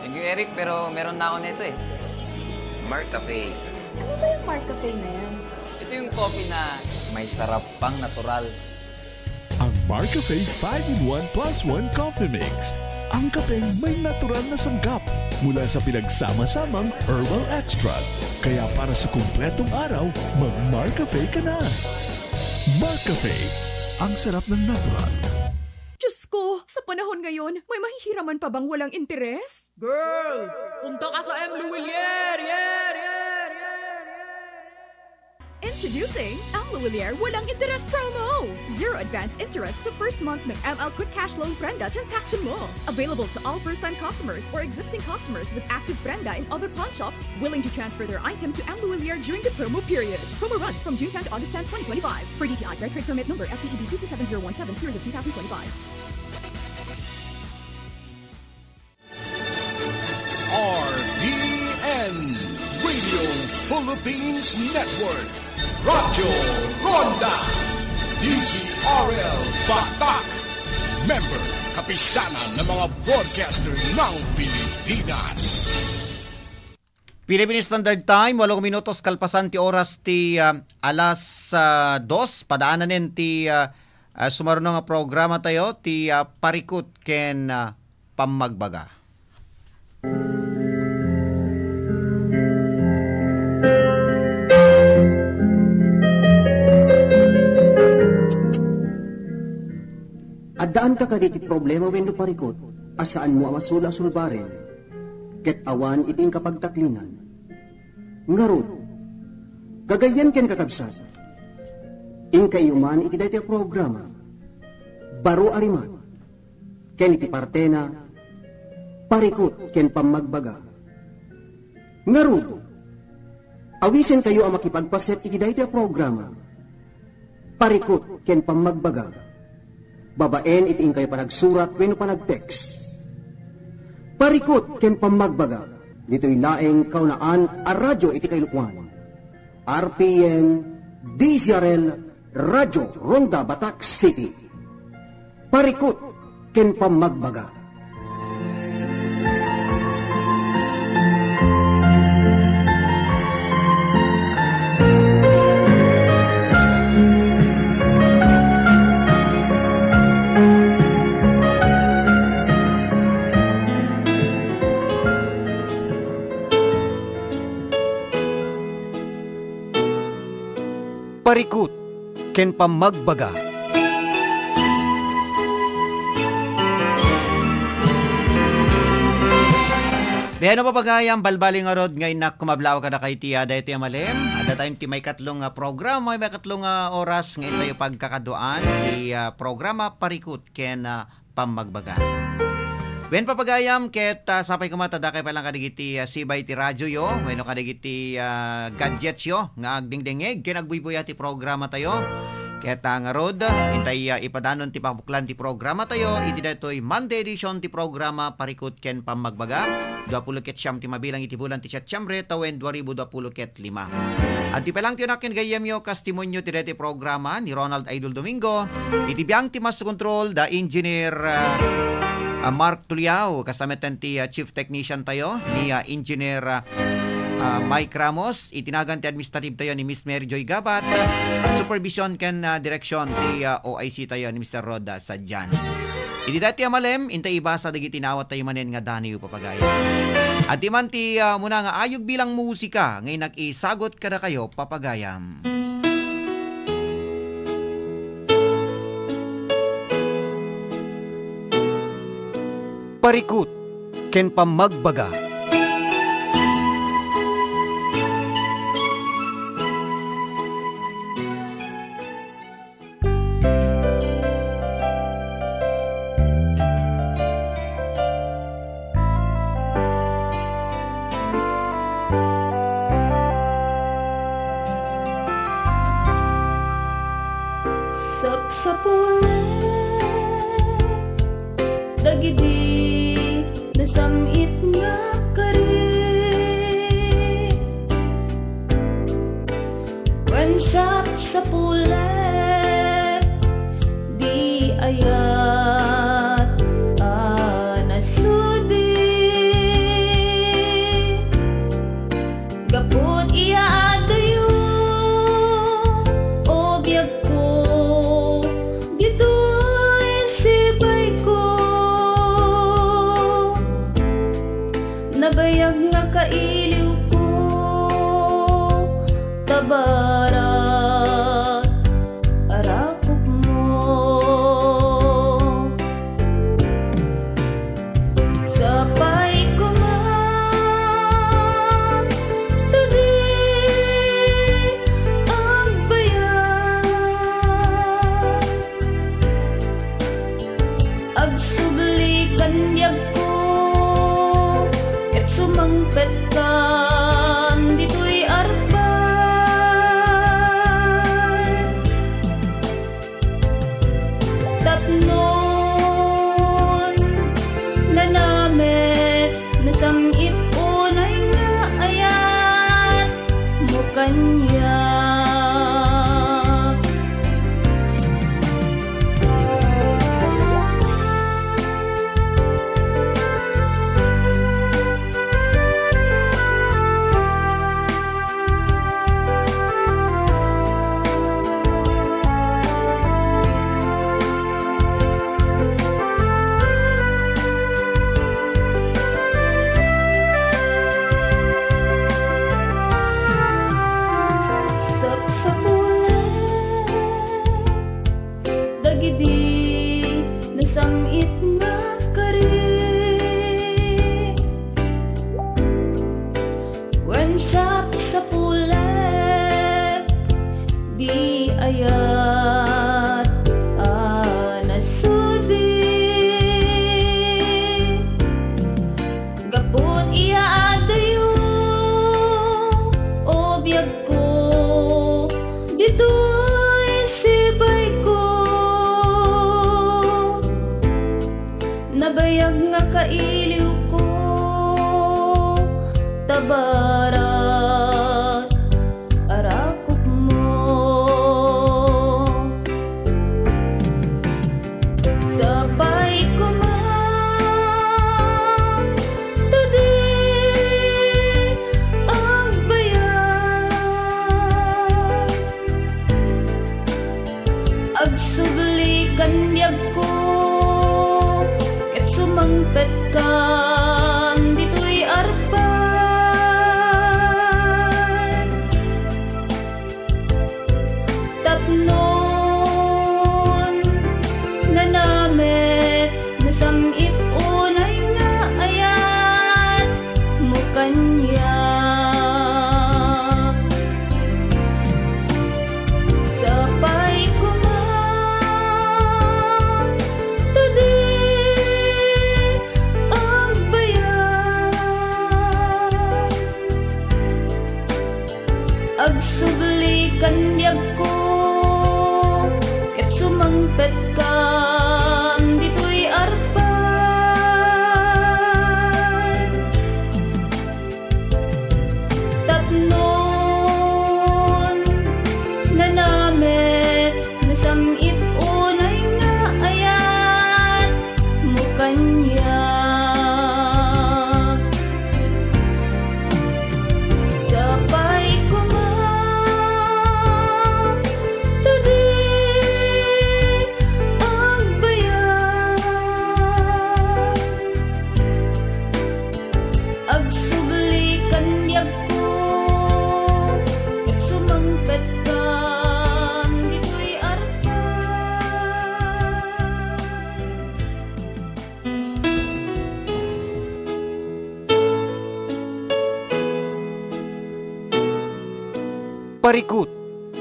Thank you, Eric, pero meron na ako nito eh. Mark Cafe. Ano ba yung Mark Cafe na yan? Ito yung coffee na may sarap pang natural. Ang Marcafe five-in-one plus one Coffee Mix. Ang kapeng may natural na sangkap mula sa pinagsama-samang herbal extract. Kaya para sa kumpletong araw, mag-Marcafe ka na. Marcafe, ang sarap ng natural. Diyos ko, sa panahon ngayon, may mahihiraman pa bang walang interes? Girl, punta ka sa M. Luwilier! Yeah, yeah, yeah, yeah, yeah. Introducing M. Luwilier Walang Interes Promo! Zero advance interest sa first month ng M L Quick Cash Loan Prenda transaction mo. Available to all first-time customers or existing customers with active Prenda in other pawn shops willing to transfer their item to M. Luwilier during the promo period. Promo runs from June tenth to August tenth, twenty twenty-five. Per D T I, Red Trade Permit Number F T E B two two seven zero one seven, series of two thousand twenty-five. Philippines Network, Radyo Ronda, D Z R L Batak, member, Kapisanan ng mga Broadcaster ng Pilipinas. Philippine Standard Time, walong minutos kalpasan ti oras ti, ah, alas, ah, dos, padaananen ti, ah, ah, sumaruno nga programa tayo, ti, ah, Parikut ken, ah, Pammagbaga. Addaanka kadagiti problema wenno parikut a saanmo a masula a sulbaren, ket awan iti inka pagtaklingan. Ngarud, gagayyem ken kakabsat, inkayo man iti daytoy a programa, Baro a Rimak, ken iti partena, Parikut ken Pammagbaga. Ngarud, awisenkayo a makipagpaset iti daytoy a programa, Parikut ken Pammagbaga, babaen iti inkayo panagsurat wenno panag-text. Parikut ken Pammagbaga, ditoy laeng kaunaan a radyo iti kailuan. R P N, D Z R L, Radyo Ronda, Batak City. Parikut ken Pammagbaga. Parikut ken Pammagbaga. Wen no, papagayam, balbaliw ngarud nga innak kumablaw kadakayo iti, ah, daytoy a malem. Adda tayo ti maikatlo nga programa, maikatlo nga oras nga intayo pagkakaduaan ti, ah, programa Parikut ken, ah, Pammagbaga. Wen, papagayam, ket, ah, sapay koma ta dakay pay lang kadagiti, ah, sibay ti radyoyo wenno kadagiti, ah, gadgetsyo nga agdengdengngeg ken agbuybuya ti programa tayo. Ket, ah, ngarud, intay, ah, ipadanon ti pabuklan ti programa tayo iti daytoy Monday edition ti programa Parikut ken Pammagbaga. Dua pulo ket siam ti mabilang iti bulan ti Setiembre, tawen dua ribu dua pulo ket lima. Adtoy pay lang ti unak ken gayyemyo, kas timonyo ti daytoy programa ni Ronald Idol Domingo. Iti biang ti master control, da Engineer, ah, ah, Mark Tuliao, kasta met ti, ah, chief technician tayo, ni, ah, Engineer, ah, ah, Mike Ramos. Iti nagan ti administrative tayo ni Miss Mary Joy Gabat. Supervision ken, ah, direksyon ti, ah, O I C tayo ni Mister Rod, ah, Sadian. Iti daytoy a malem, intay ibasa dagiti inawat tayo manen nga daniw, papagayam. Adtoy man ti, ah, umuna nga ayog bilang musika nga innak isagut kadakayo, papagayam. Parikut ken Pammagbaga. Sapsapulen dagidi nasam-it nga kari. Wen sapsapulen di ayat a nasudi. Gapu ti adayo, o biagko, ditoy sibayko. Nabayag nga kailiwko, ta barat a rakupmo. Sapay koma, ta di agbayag. Agsubli kan biagko, ket sumangpetkan ditoy arpay. Tapnon nanamek, nasam-it unay nga ayat, Idi nasam-it nga kari, wen sapsapulek, di ayat a nasudi. Gapu iti adayo, o biagko, ditoy sibayko. Nabayag nga kailiwko, ta barat a rakupmo. Sapay koma, ta di agbayag. Agsubli kan biagko, ket sumangpetkan ditoy arpad. Tapnon nanamek, nasam-it unay nga ayat mo kaniak. Sapay koma, ta di agbayag. Agsubli kan biagko, ket sumangpetkan ditoy arpad. Tapnon nanamek, nasam-it unay nga ayat mo kaniak. Sapay koma, ta di agbayag. Agsubli kan biagko, ket sumangpetkan ditoy arpad. Parikut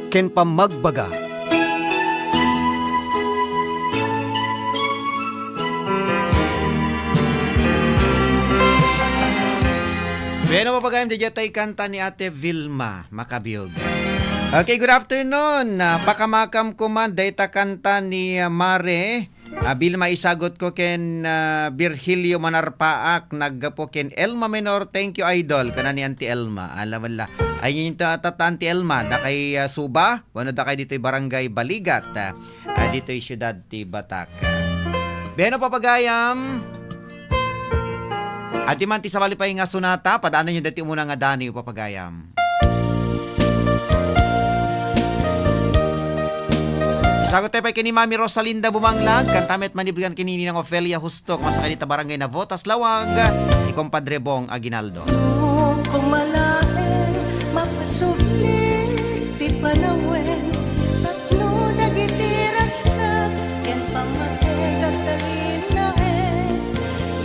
ken pammagbaga. Bueno, papagayam, dayta tay kanta ni Ate Vilma Macabiog. Okay, good afternoon. Ah, pakamakam ko man dayta kanta ni, ah, Mare. Ah, Vilma, isagut ko ken, ah, Virgilio Manarpaak, naggapu ken Elma Menor. Thank you, idol. Kana ni Auntie Elma. Ala, wala. Ay, yun ito, tata, Auntie Elma. Dakay, ah, suba. Wano dakay ditoy barangay Baligat. Ah, ah, ditoy siyudad ti Batak. Bueno, papagayam. Adi man ti sabali pay nga sonata, padaanan yo dati umuna nga dani, papagayam. Isagut tayo pay ken ni Mami Rosalinda Bumanglag, kanta met manibgan ken ni Ninang Ofelia Hustok, masakay dita barangay Navotas, Laoag, ni Compadre Bong Aguinaldo. No kumalaeng mapasubli ti panawen, tapno dagiti ragsak ken pammateg agtalinaen,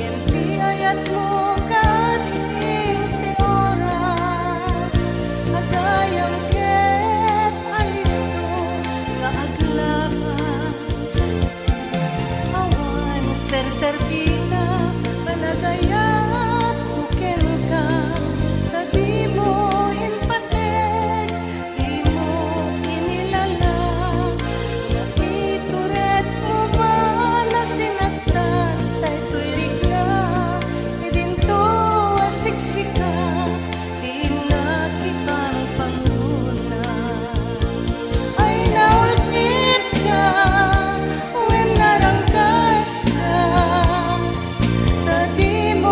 ngem ti ayatmo kas ti oras, agayam ket alisto nga aglabas. Awan serserbina, panagayatko kenka, ta dimo impateg, dimo inilala, nga ituredmo man a sinaktan daytoy rikna, idinto a siksika, ti nakipangpangruna. Ay, naulnitka, wen narangkaska, ta dimo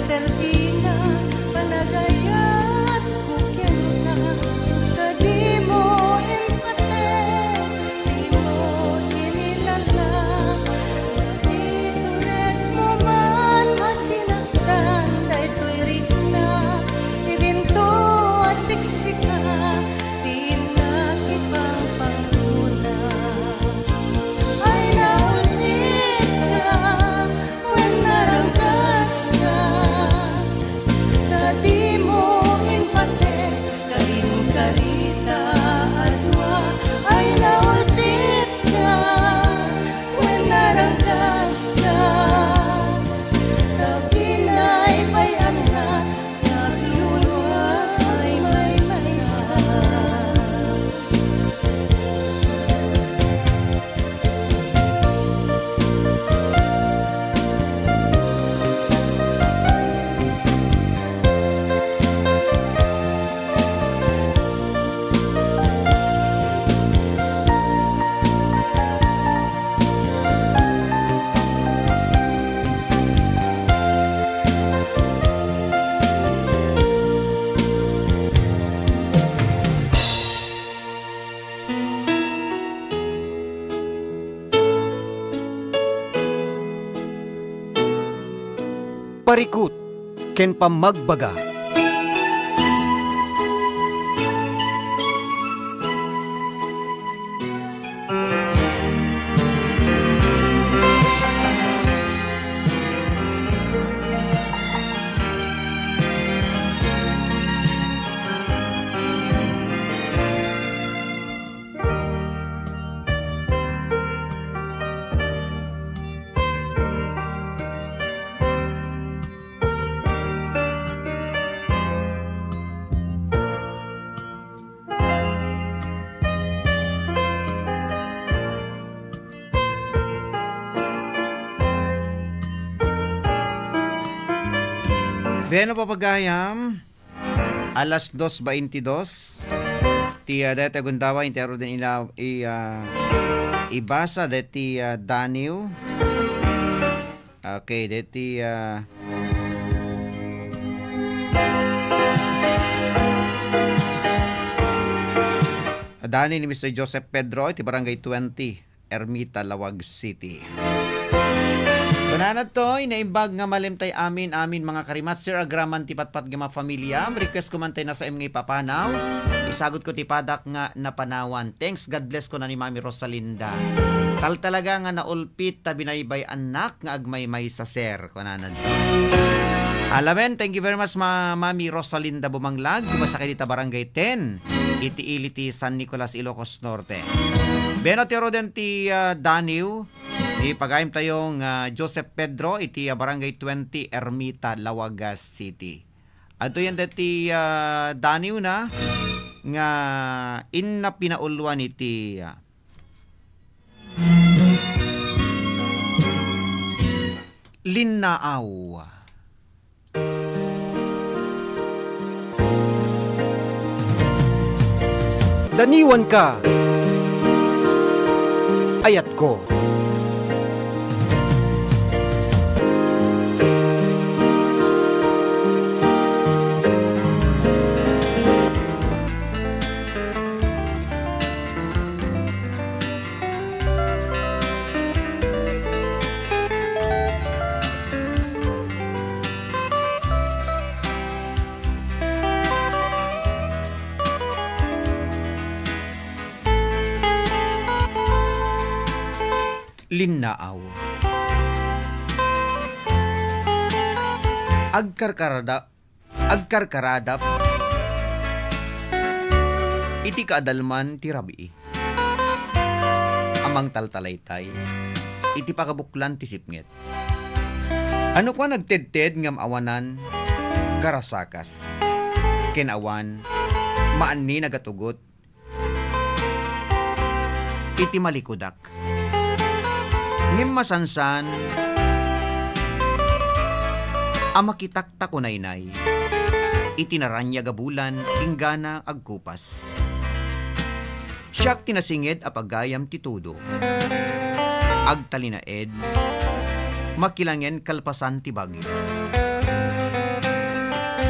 Sertina, panagayatko kenka, ta dimo impatek, dimo inilala. Ituredmo man a sinaktan daytoy rikna, ibinto a siksika, ti innak ipangpangluna. Ay, naultitka, wen naranggaska, ta dimo impatek, karinkarita a dua. Ay, naultitka, wen naranggaska, ta binaybay-annak, nagluloay maymaysa. Parikut ken pammagbaga. Bueno, papagayam, alas dos baintidos. Ti, ah, dayta gundaway, intero din ila, i-, ah, ibasa deti, ah, Daniw. Okay, deti, ah, Dani ni Mister Joseph Pedro, iti Barangay twenty, Ermita, Laoag City. Kunana toy, naimbag nga malimtay amin, amin, mga karimat, sir, agraman ti patpat nga mapamilya. Request ko man tay nasaem nga ipapanaw. Isagut ko ti padak nga napanawan. Thanks, God bless, kuna ni Mami Rosalinda. Tal talaga nga naulpit ta binaybay-annak nga agmaymaysa, sir. Kunana. Alamen, thank you very much, Ma-, Mami Rosalinda Bumanglag. Kumasa kay dita Barangay ten, iti ili ti San Nicolas, Ilocos Norte. Beno ti Roden ti, ah, Daniw, ipagayam tayo nga Joseph Pedro, iti, ah, Barangay twenty, Ermita, Laoag City. Adtoyen deti, ah, Daniw na nga inna pinauluan iti, ah, linnaaw. Daniwanka, ayatko. Linnaaw. Agkarkarada-, agkarkaradap iti kaadalman ti rabii a mangtaltalaytay iti pakabuklan ti sipnget. Ano kua nagtedted ngem awanan karasakas ken awan maanni nagatugot iti malikudak. Ngem masansan a makitak ta kunaynay iti naraniag a bulan inggana agkupas. Siak ti nasinged a pagayam ti tudo. Agtalinaed, makilangen kalpasan ti bagyo.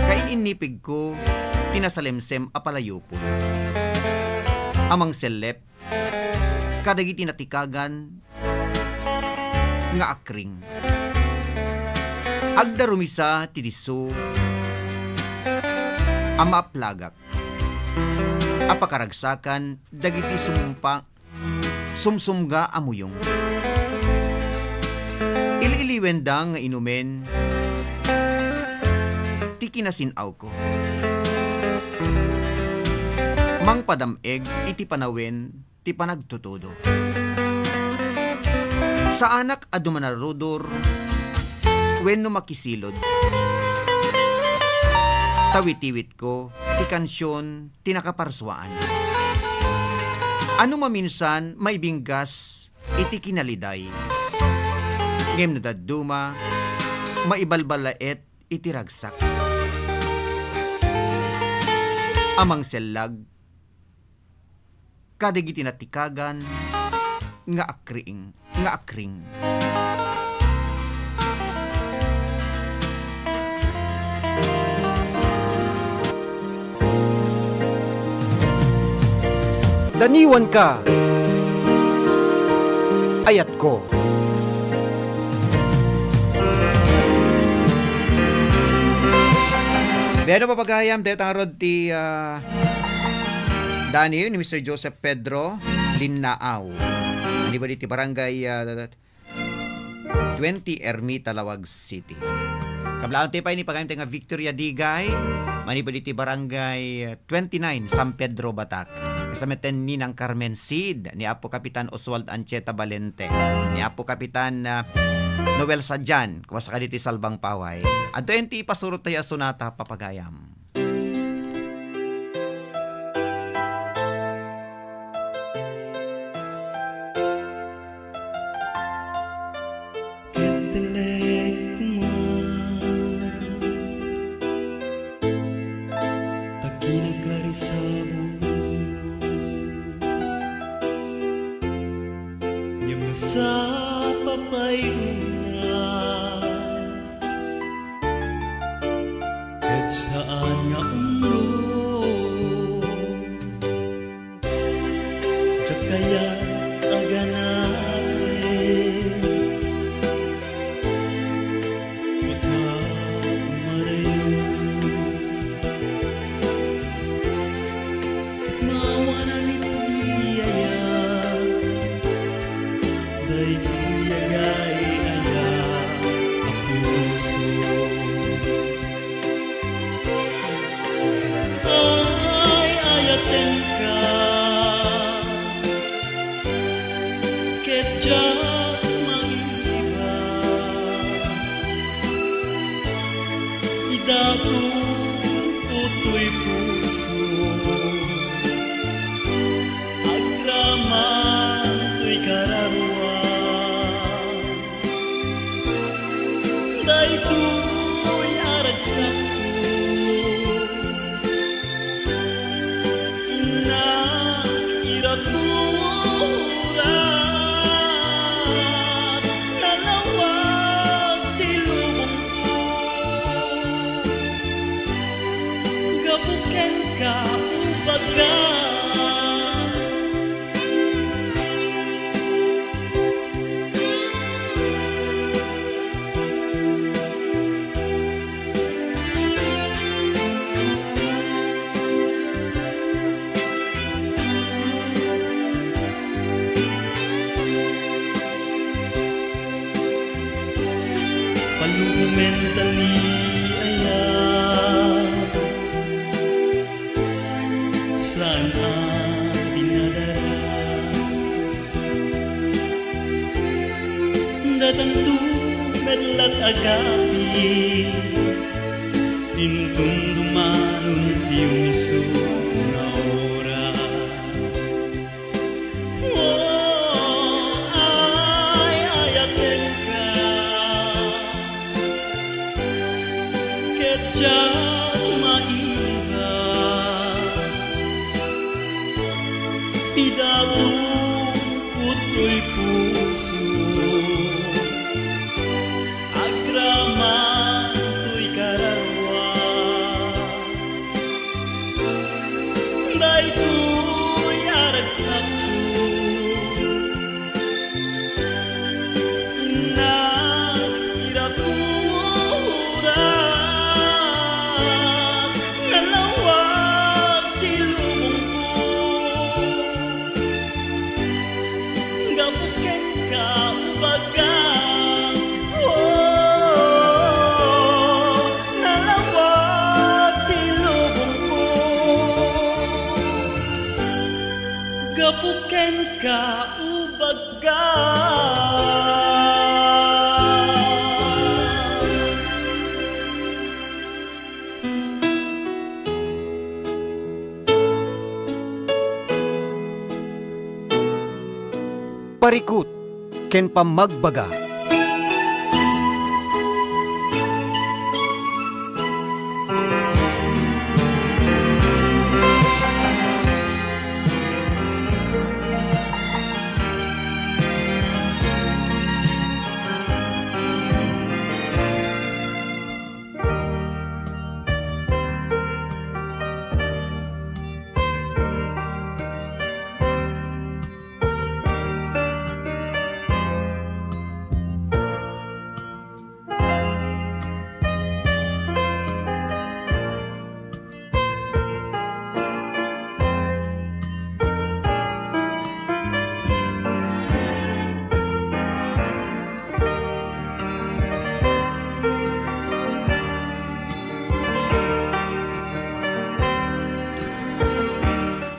Kain-innipigko ti nasalemsem a palayupot a mangsellep kadagiti natikagan nga akring. Agdarumisa ti disso a maaplagak a pakaragsakan dagiti sumpa-, sumsumga a muyong. Ili-iliwenda nga inumen ti kinasin-awko. Mangpadam-eg iti panawen ti panagtutudo. Saanak a dumanarudor wenno makisilod. Tawitiwitko ti kansion ti nakaparsuaan. Ano maminsan maibinggas iti kinaliday. Ngem no dadduma, maibalbalaet iti ragsak a mangsellag kadagiti natikagan nga akriing, nga akring. Daniwanka, ayatko. Bueno, papagayam, dayta ngarud ti, ah, Daniel ni Mister Joseph Pedro Linnaaw. Manipud iti barangay, ah, twenty, Ermita, Laoag City. Kablaantayo pay ni pagayamtayo nga Victoria Digay, manipud iti barangay twenty-nine, San Pedro, Batac. Kasta met ni Ninang Carmen Cid, ni Apo Kapitan Oswald Ancheta Valente, ni Apo Kapitan, ah, Noel Sadian, kasta kadagiti Salbang Paway. Adtoy ti ipasurottayo a sonata, papagayam. Ket telek koma ta kinakarisabong, ngem nasapa pay una. Ket saan nga umno, diak kayat a ganaen. Makaumadayo. Ket maawanan iti ayat, daytoy a gay-ayat a puso. Ay, ayatenka, ket diak maiba. Idaton toy puso, agraman toy kararua. Daytoy a ragsakko, innak iraturak, nalawag ti lubongko. Gapu kenka, ubaga. Palumen ta ni ayat, saan a dinadaras. Datanto met lat agapi, inton dumanon ti umiso nga oras. Oh, ay, ayatenka, ket diak maiba. Idaton toy puso, agraman toy kararua. Kaubag ka. Parikut ken pammagbaga.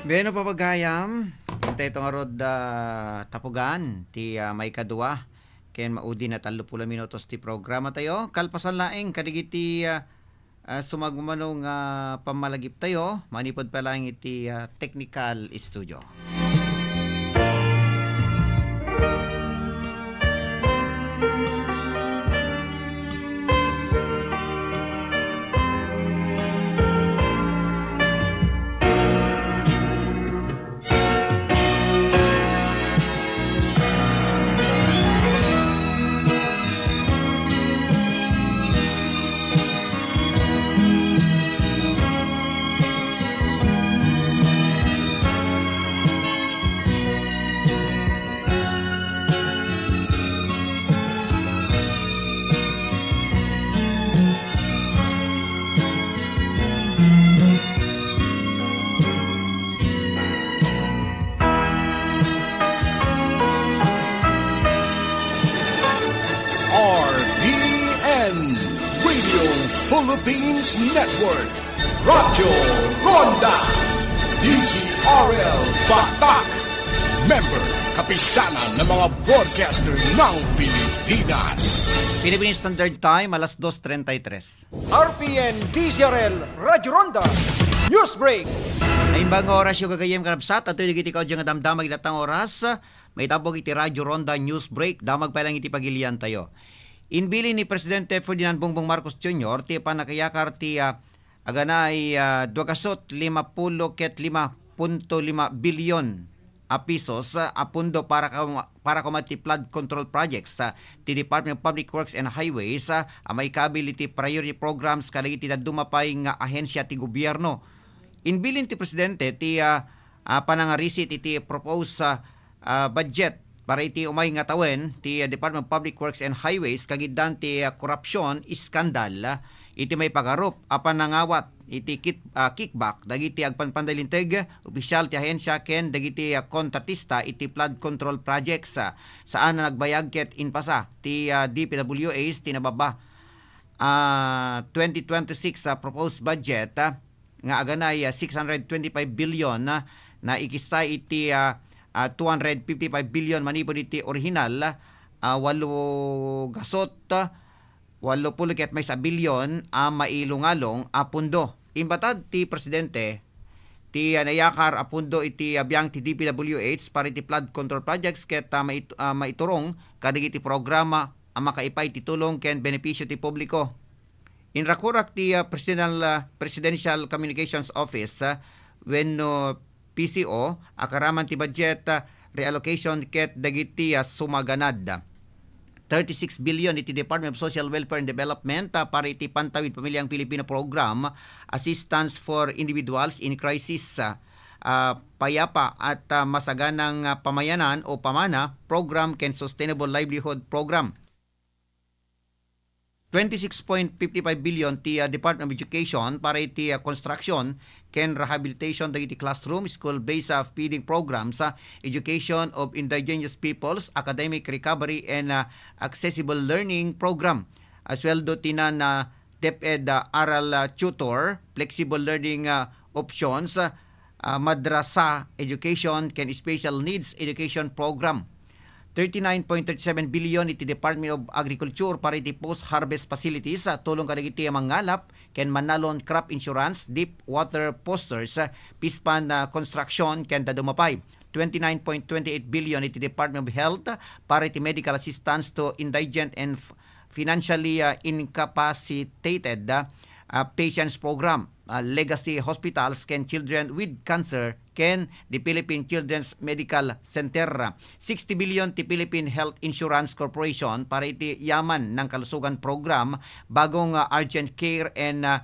Bueno, papagayam, intay ito ngarud, ah, tapugan ti, ah, maikadua ken maudi na tallo pulo minutos ti programa tayo. Kalpasan laeng kadagiti, ah, ah, sumagmamano nga pammalagip tayo, manipud pa laeng iti, ah, technical studio. R P N, Radio Philippines Network, Radyo Ronda, D Z R L Batak, member, Kapisanan ng mga Broadcaster ng Pilipinas. Philippine Standard Time, alas dos treinta y tres. R P N D Z R L Radyo Ronda News Break. Naimbag nga oras, gagayem, karabsat, adtoy dagiti kaudyo nga damdama iti datang oras. Maitapok iti Radyo Ronda News Break, damag pay lang iti pagilian tayo. Inbilin ni Presidente Ferdinand Bongbong Marcos Junior ti pannakayakar ti, ah, aganay, ah, dua gasut lima pulo ket lima punto lima bilyon a pesos, ah, a pondo para ka-, para koma ti flood control projects, ah, ti Department of Public Works and Highways, ah, a maikabil iti priority programs kadagiti dadduma pay nga ahensya ti gobierno. Inbilin ti Presidente ti, ah, ah, panangarisit iti proposed, ah, ah, budget para iti umay nga tawen ti, ah, Department of Public Works and Highways kagiddan ti, ah, korupsion iskandal, ah, iti maipagarup a panangawat iti kit-, ah, kickback dagiti agpanpanday linteg, opisyal ti ahensya ken dagiti, ah, kontratista iti flood control projects, ah, saan a nagbayag ket impasa ti, ah, D P W H ti nababa, ah, twenty twenty-six, ah, proposed budget, ah, nga aganay, ah, six hundred twenty-five billion, ah, naikista iti, ah, ah, two hundred fifty-five billion manipud iti orihinal, ah, walo gasot, ah, walo pulo ket maysa a bilyon a mailungalong a pondo. Imbatad ti Presidente, ti, ah, nayakar a pondo iti, ah, biang ti D P W H para iti flood control projects ket, ah, mait-, ah, maiturong kadagiti programa a makaipay ti tulong ken benepisio ti publiko. Inrakurak ti, ah, Presidential, ah, Presidential Communications Office, ah, wenno P C O, a karaman ti budget, ah, reallocation ket dagiti, ah, sumaganad. Thirty-six billion iti Department of Social Welfare and Development, ah, para iti Pantawid Pamilyang Pilipino Program, Assistance for Individuals in Crisis, ah, ah, Payapa at, ah, Masaganang, ah, Pamayanan o PAMANA Program ken Sustainable Livelihood Program. Twenty-six point fifty-five billion ti, ah, Department of Education para iti, ah, construction ken rehabilitation dagiti classroom, school-based, ah, feeding programs, ah, education of indigenous peoples, academic recovery and, ah, accessible learning program. Ah, sweldo ti nan, ah, DepEd, ah, aral, ah, tutor, flexible learning, ah, options, ah, ah, madrasa education ken special needs education program. Thirty-nine point thirty-seven billion iti Department of Agriculture para iti post-harvest facilities, ah, tulong kadagiti mangalap ken manalon crop insurance, deep water posters, ah, pispan, ah, construction, ken dadduma pay. Twenty-nine point twenty-eight billion iti Department of Health para iti medical assistance to indigent and f-, financially, ah, incapacitated, ah, ah, patients program, ah, legacy hospitals ken children with cancer ken the Philippine Children's Medical Center. Sixty billion ti Philippine Health Insurance Corporation para iti Yaman ng Kalusugan Program, bagong, ah, urgent care and, ah,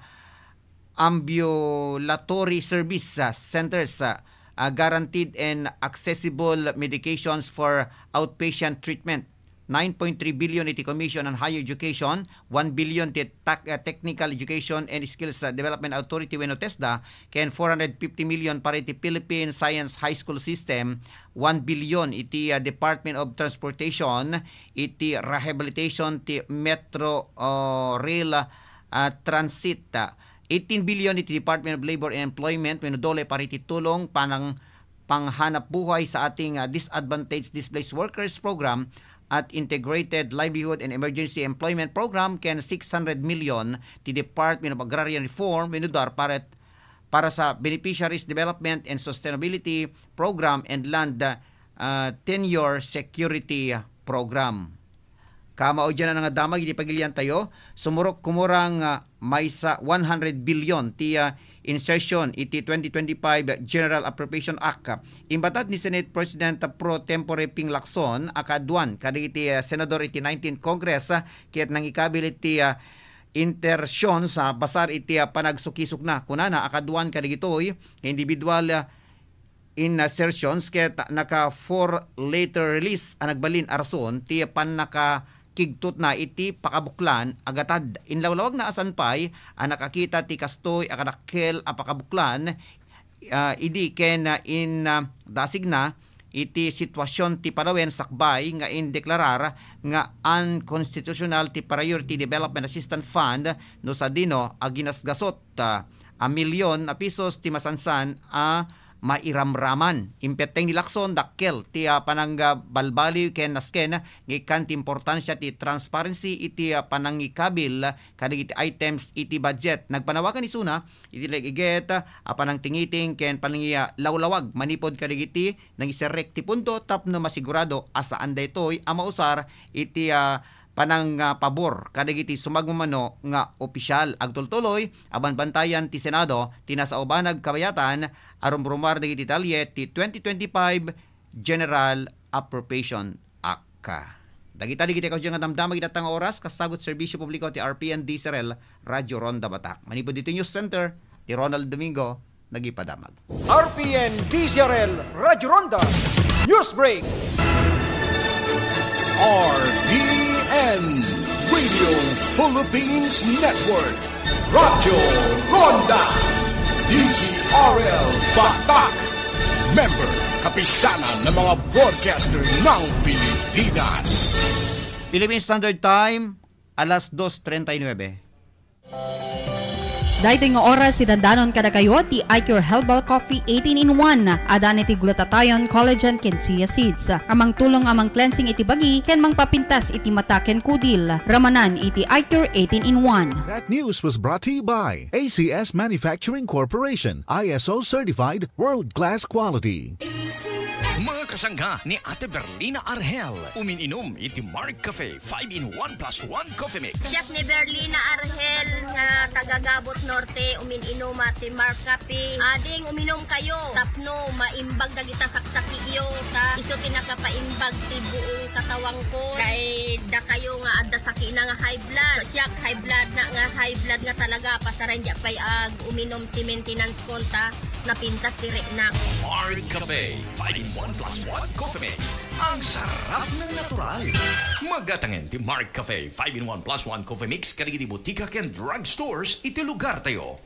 ambulatory service, ah, centers, ah, ah, guaranteed and accessible medications for outpatient treatment. Nine point three billion iti Commission on Higher Education, one billion ti tac-, ah, Technical Education and Skills, ah, Development Authority wenno TESDA, ken four hundred fifty million para iti Philippine Science High School System, one billion iti, ah, Department of Transportation, iti rehabilitation ti Metro, ah, Rail, ah, Transit, ah, eighteen billion iti Department of Labor and Employment wenno DOLE para iti tulong panang panghanap buhay sa ating, ah, Disadvantaged Displaced Workers Program at Integrated Livelihood and Emergency Employment Program ken six hundred million ti Department of Agrarian Reform wenno DAR para, para sa Beneficiaries Development and Sustainability Program and Land, ah, Tenure Security Program. Kamaudian nga damag iti pagiliantayo, sumurot kumurang, ah, maysa one hundred billion ti, ah, insertion iti twenty twenty-five General Appropriation Act. Imbatad ni Senate President pro tempore Ping Lacson a kaaduan kadagiti, ah, senador iti nineteenth Congress, ah, ket nangikabil iti, ah, insertion sa basar iti, ah, panagsukisukna. Kunana a kaaduan kadagitoy nga individual, ah, insertions ket naka four letter release a nagbalin a rason ti pannakakigtutna iti pakabuklan a gatad. Inlawlawagna a saan pay a nakakita ti kastoy a kadakkel a pakabuklan, ah, idi ken, ah, in, ah, dasigna iti sitwasyon ti panawen sakbay nga indeklarar nga unconstitutional ti Priority Development Assistance Fund no sadino a ginasgasot, ah, a milyon a pesos ti masansan a mairamraman. Impetteng ni Lacson, dakkel ti, ah, panangbalbaliw ken nasken nga ikkan ti importansia ti transparency iti, ah, panangikabil kadagiti items iti budget. Nagpanawagan isuna iti legiget, ah, a panangtingiting ken panangilawlawag manipud kadagiti nangiserrek ti pundo tapno masigurado a saan daytoy a mausar iti, ah, panangpabor kadagiti sumagmamano nga opisyal. Agtultuloy a banbantayan ti Senado ti nasaubanag kabayatan a rumrumuar dagiti tallied ti twenty twenty-five General Appropriation Act. Dagita dagiti kaudyan nga damdama iti datang nga oras, kasagut serbisyo publiko ti R P N D C R L Radio Ronda Batak. Manipud ditoy News Center, ti Ronald Domingo, nagipadamag. R P N D C R L Radio Ronda News Break. R P N Radio Philippines Network, Radyo Ronda, D C R L Batak, member, Kapisanan ng mga Broadcaster ng Pilipinas. Philippine Standard Time, alas dos treinta y nueve. Daytoy nga oras, idandanon kadakayo ti iCure Herbal Coffee eighteen in one. Adan iti glutathione, collagen, ken chia seeds. Amang tulong, amang cleansing iti bagi, ken mangpapintas iti mata ken kudil. Ramanan iti iCure eighteen in one. That news was brought to you by A C S Manufacturing Corporation, I S O certified, world-class quality. Mga kasangga ni Ate Berlina Arhel, umin-inom iti Mark Cafe five-in-one plus one Coffee Mix. Siak ni Berlina Arhel nga taga Gabot Norte, umin-inuma ti Mark Cafe. Ading uminom kayo tapno maimbag dagita saksakiyo, ta isu ti nakapaimbag ti buong katawangko. Kay dakayo nga adda sakina nga high blood. Siak high blood na nga high blood nga talaga, pasaray diak pay ag-uminom ti maintenance kon ta napintas ti reknak. Mark Cafe five-in-one plus one Coffee Mix. Ang sarap ng natural. Magatangen ti Mark Cafe five-in-one plus one Coffee Mix kadagiti butika ken drugstores iti lugar tayo.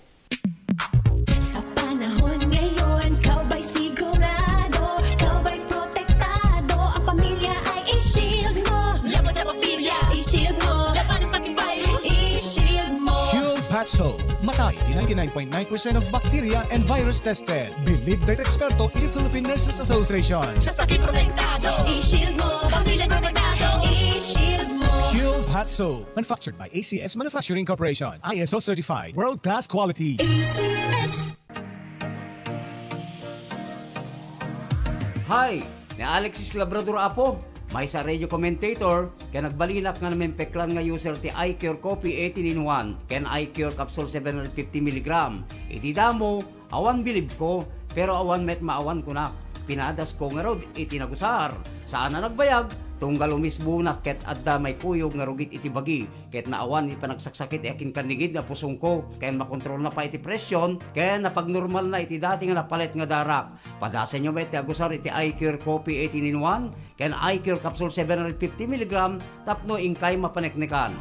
Sa panahon ngayon, ikaw ba'y sigurado? Ikaw ba'y protektado? Ang pamilya ay i-shield mo. Laban sa bakterya, i-shield mo. Labanan pati virus, i-shield mo. Shield At so, matay ti ninety-nine point nine percent of bacteria and virus tested. Believe that eksperto iti Philippine Nurses Association. Sa sakit protektado. I-shield mo. Pamilya protektado. I-shield mo. Shield Hot Soap. Manufactured by A C S Manufacturing Corporation. I S O certified. World class quality. A C S. Hi! Ni Alexis Labrador Apo, maysa radio commentator, ken nagbalinak nga namimpeklan nga user ti iCure Coffee eighteen in one ken iCure Capsule seven hundred fifty milligram. Iti damo, awan bilibko, pero awan met maawan kunak. Pinadasko ngarud iti nagusar. Saan a nagbayag, tunggal umisbunak ket adda maikuyog nga rugit iti bagi. Ket naawan iti panagsaksakit ti akin kannigid nga pusongko, ken makontrolna pay iti presyon, ken napagnormalna iti dati nga napalet nga darak. Padasenyo met ti agusar iti iCure Coffee eighteen in one ken iCure Capsule seven hundred fifty milligram tapno inkay mapaneknekan.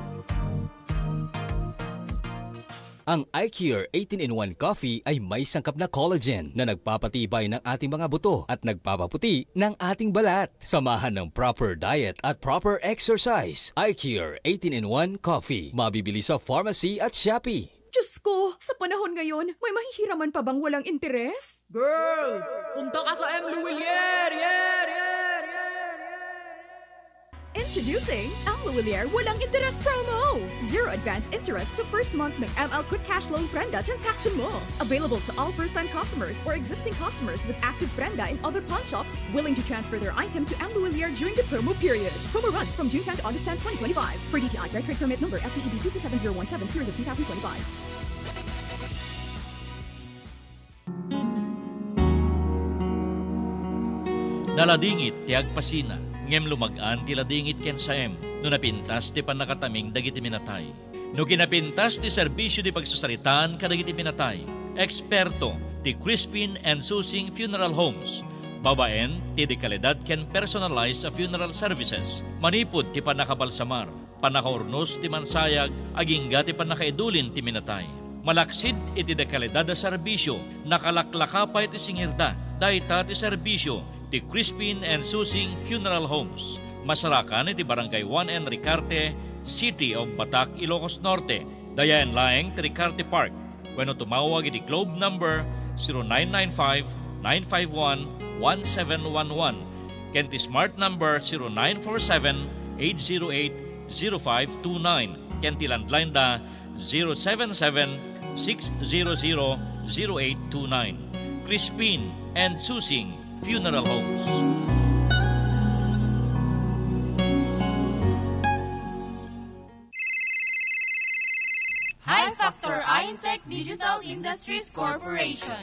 Ang iCure eighteen in one Coffee ay may sangkap na collagen na nagpapatibay ng ating mga buto at nagpapaputi ng ating balat. Samahan ng proper diet at proper exercise. iCure eighteen in one Coffee. Mabibili sa pharmacy at Shopee. Diyos ko, sa panahon ngayon, may mahihiraman pa bang walang interes? Girl, punta ka sa M. Luwilier! Yer, yer, yer, yer! Introducing M. Luwilier Walang Interes Promo! Zero advance interest sa first month ng M L Quick Cash Loan Prenda transaction mo. Available to all first-time customers or existing customers with active Prenda in other pawn shops willing to transfer their item to M. Luwilier during the promo period. Promo runs from June tenth to August tenth, twenty twenty-five. Per D T I, Fair Trade Permit Number F T E B two two seven zero one seven, Series of two thousand twenty-five. Naladingit ti agpasina, ngem lumag-an ti ladingit ken saem no napintas ti pannakataming dagiti minatay. No kinapintas ti serbisio ti pagsasaritaan kadagiti minatay, eksperto ti Crispin and Susing Funeral Homes, babaen ti dekalidad ken personalized a funeral services, manipud ti pannakabalsamar, pannakaurnos ti mansayag, agingga ti pannakaidulin ti minatay. Malaksid iti dekalidad a serbisio, nakalaklaka pay ti singirda. Dayta ti serbisio ti Crispin and Susing Funeral Homes. Masarakan iti Barangay one N Ricarte, City of Batac, Ilocos Norte. Dayaen laeng ti Ricarte Park wenno tumawag iti Globe number zero nine nine five, nine five one, one seven one one ken ti Smart number zero nine four seven, eight zero eight, zero five two nine ken ti landline da zero seven seven, six zero zero, zero eight two nine. Crispin and Susing Funeral Homes. High Factor Intech Digital Industries Corporation.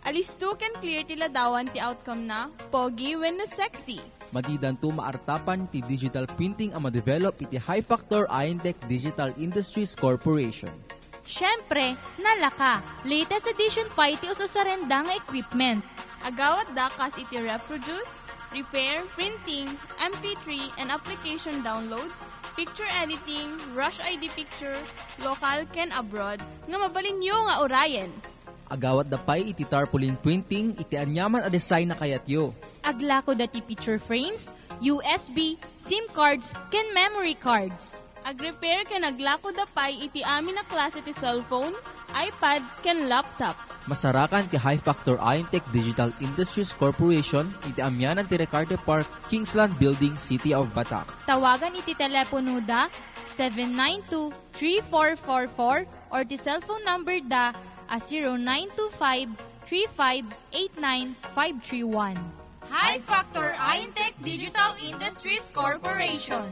Alisto ken clear ti ladawan ti outcome na, pogi wenno sexy. Madidanto maartapan ti digital printing a madevelop iti High Factor Intech Digital Industries Corporation. Siyempre, nalaka. Latest edition pay ti ususarenda nga equipment. Agawatda kas iti reproduce, repair, printing, M P three, and application download, picture editing, rush I D picture, local ken abroad, nga mabalinyo nga urayen. Agawatda pay iti tarpaulin printing iti aniaman a design a kayatyo. Aglakoda ti picture frames, U S B, SIM cards, ken memory cards. Agrepair ken aglakoda pay iti amin a klase ti cellphone, iPad, ken laptop. Masarakan ti High Factor Intech Digital Industries Corporation iti amianan ti Ricarte Park, Kingsland Building, City of Batac. Tawagan iti teleponoda seven nine two, three four four four or ti cellphone number da a zero nine two five, three five eight nine, five three one. High Factor Intech Digital Industries Corporation.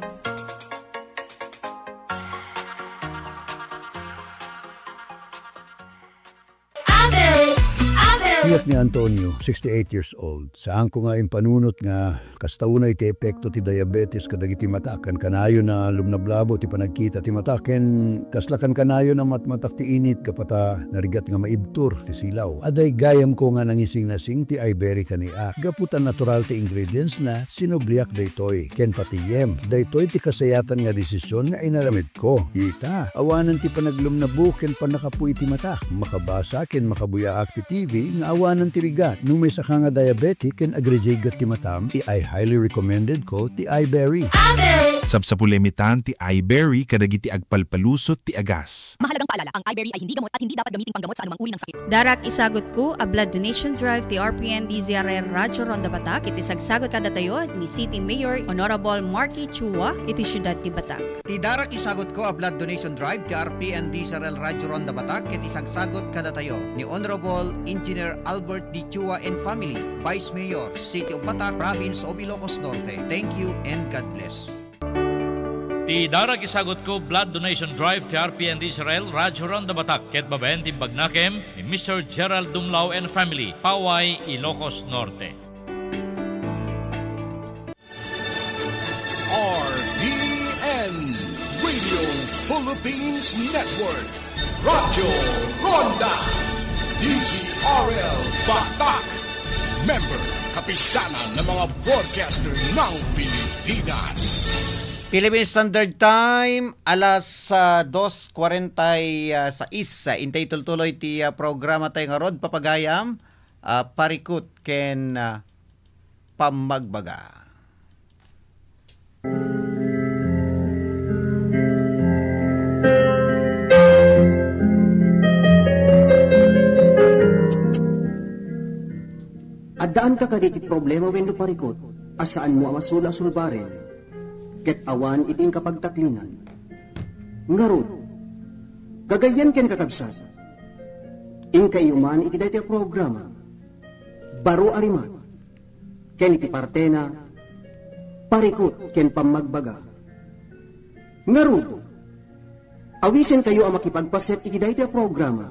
Abel! Abel! Siak ni Antonio, sixty-eight years old. Saanko nga impanunot nga kasta unay ti epekto ti diabetes kadagiti mata. Kankanayon a lumnablabo ti panagkita ti mata ken kasla kankanayon a matmatak ti init gapu ta narigat nga maibtur ti silaw. Aday gayamko nga nangisingnasing ti Iberry kaniak. Gapu ta natural ti ingredients na, sinubliak daytoy ken patiem. Daytoy ti kasayatan nga desisyon nga inaramidko. Ita, awanen ti panaglumnabo ken pannakapuy ti matak. Makabasa ken makabuyaak ti T V nga awanen ti rigat. No maysaka nga diabetic ken agrigagat ti matam, I highly recommended ko ti Iberry. Abel! Sapsapulem itan ti iBerry kadagiti agpalpalusot ti agas. Mahalagang paalala, ang iBerry ay hindi gamot at hindi dapat gamiting panggamot sa anumang uri ng sakit. Darak isagut ko a blood donation drive ti R P N D Z R L Radyo Ronda Batak iti sagsagut kadatayo ni City Mayor Honorable Marky Chua iti siudad ti Batak. Ti darak isagut ko a blood donation drive ti R P N D Z R L Radyo Ronda Batak iti sagsagut kadatayo ni Honorable Engineer Albert D. Chua and family, Vice Mayor, City of Batak, Province of Ilocos Norte. Thank you and God bless. Ti darak isagut ko blood donation drive ti R P N D Z R L Radyo Ronda Batak ket babaen ti imbagnakem ni Mister Gerald Dumlao and family, Paway, Ilocos Norte. R P N, Radio Philippines Network, Radyo Ronda, D Z R L Batak, member, Kapisanan ng mga Broadcaster ng Pilipinas. Philippine Standard Time, alas, ah, dos kuarenta y seis. Intay tultuloy ti, ah, programa tayo nga Rod Papagayam, ah, Parikut ken, ah, Pammagbaga. Addaanka kadi iti problema wenno parikut a saanmo a masula a sulbaren, ket awan iti inkapagtaklinan? Ngarud, gagayyem ken kakabsat, inkayyo man iti daytoy a programa, Baro a Rimak, ken iti partena, Parikut ken Pammagbaga. Ngarud, awisenkayo a makipagpaset iti daytoy a programa,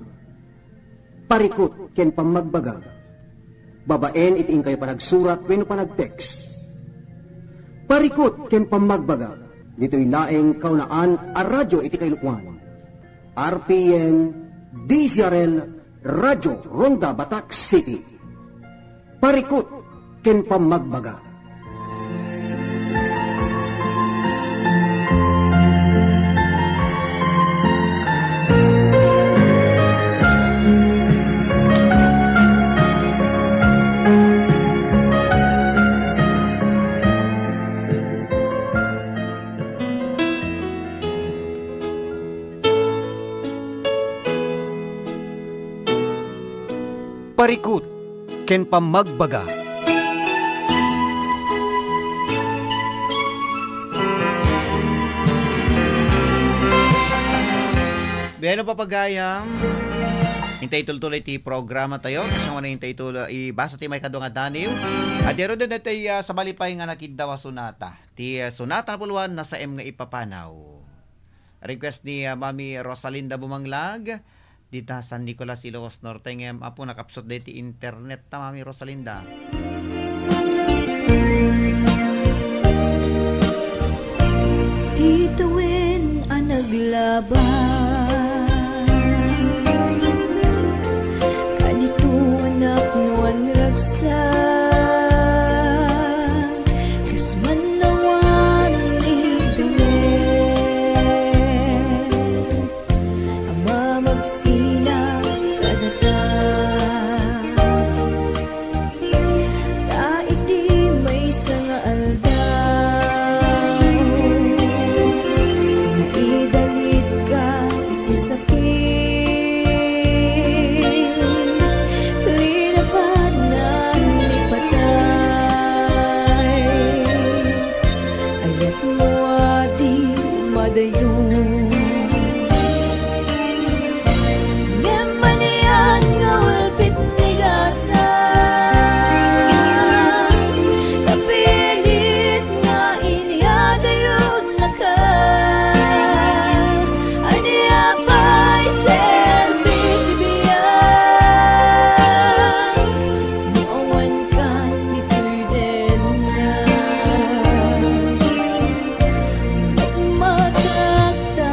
Parikut ken Pammagbaga, babaen iti inkayo panagsurat wenno panag-text. Parikut ken Pammagbaga, ditoy laeng kaunaan a radyo iti kailukoan. R P N, D Z R L, Radyo Ronda Batak City. Parikut ken Pammagbaga. Parikut ken Pammagbaga. Bueno, papagayam, intay tultuloy ti programa tayo. Kasano intay tuloy ibasa ti maikadua nga daniw. At diaro din dati, ah, sabali pay nga nakiddaw a sonata. Ti, ah, sonata napuluan, Nasaem nga Ipapanaw. Request ni, ah, Mami Rosalinda Bumanglag, dita San Nicolas, Ilocos Norte. Ngem, apo, nakapsut deti internet ta, Mami Rosalinda. Ti tawen a naglabas, kanito anak no anragsak, kas man awan ni Dawid a mamagsinak kadata. Ta iti maysa nga aldaw, naidalitka iti sakit. Linabanan ni patay. Ayat mo a di madayo. Ngem manian nga ulpit ni gasa, napilit nga inyadayonnaka. Ania pay serbi ti biag? No awan kan ditoy denna, nagmatak ta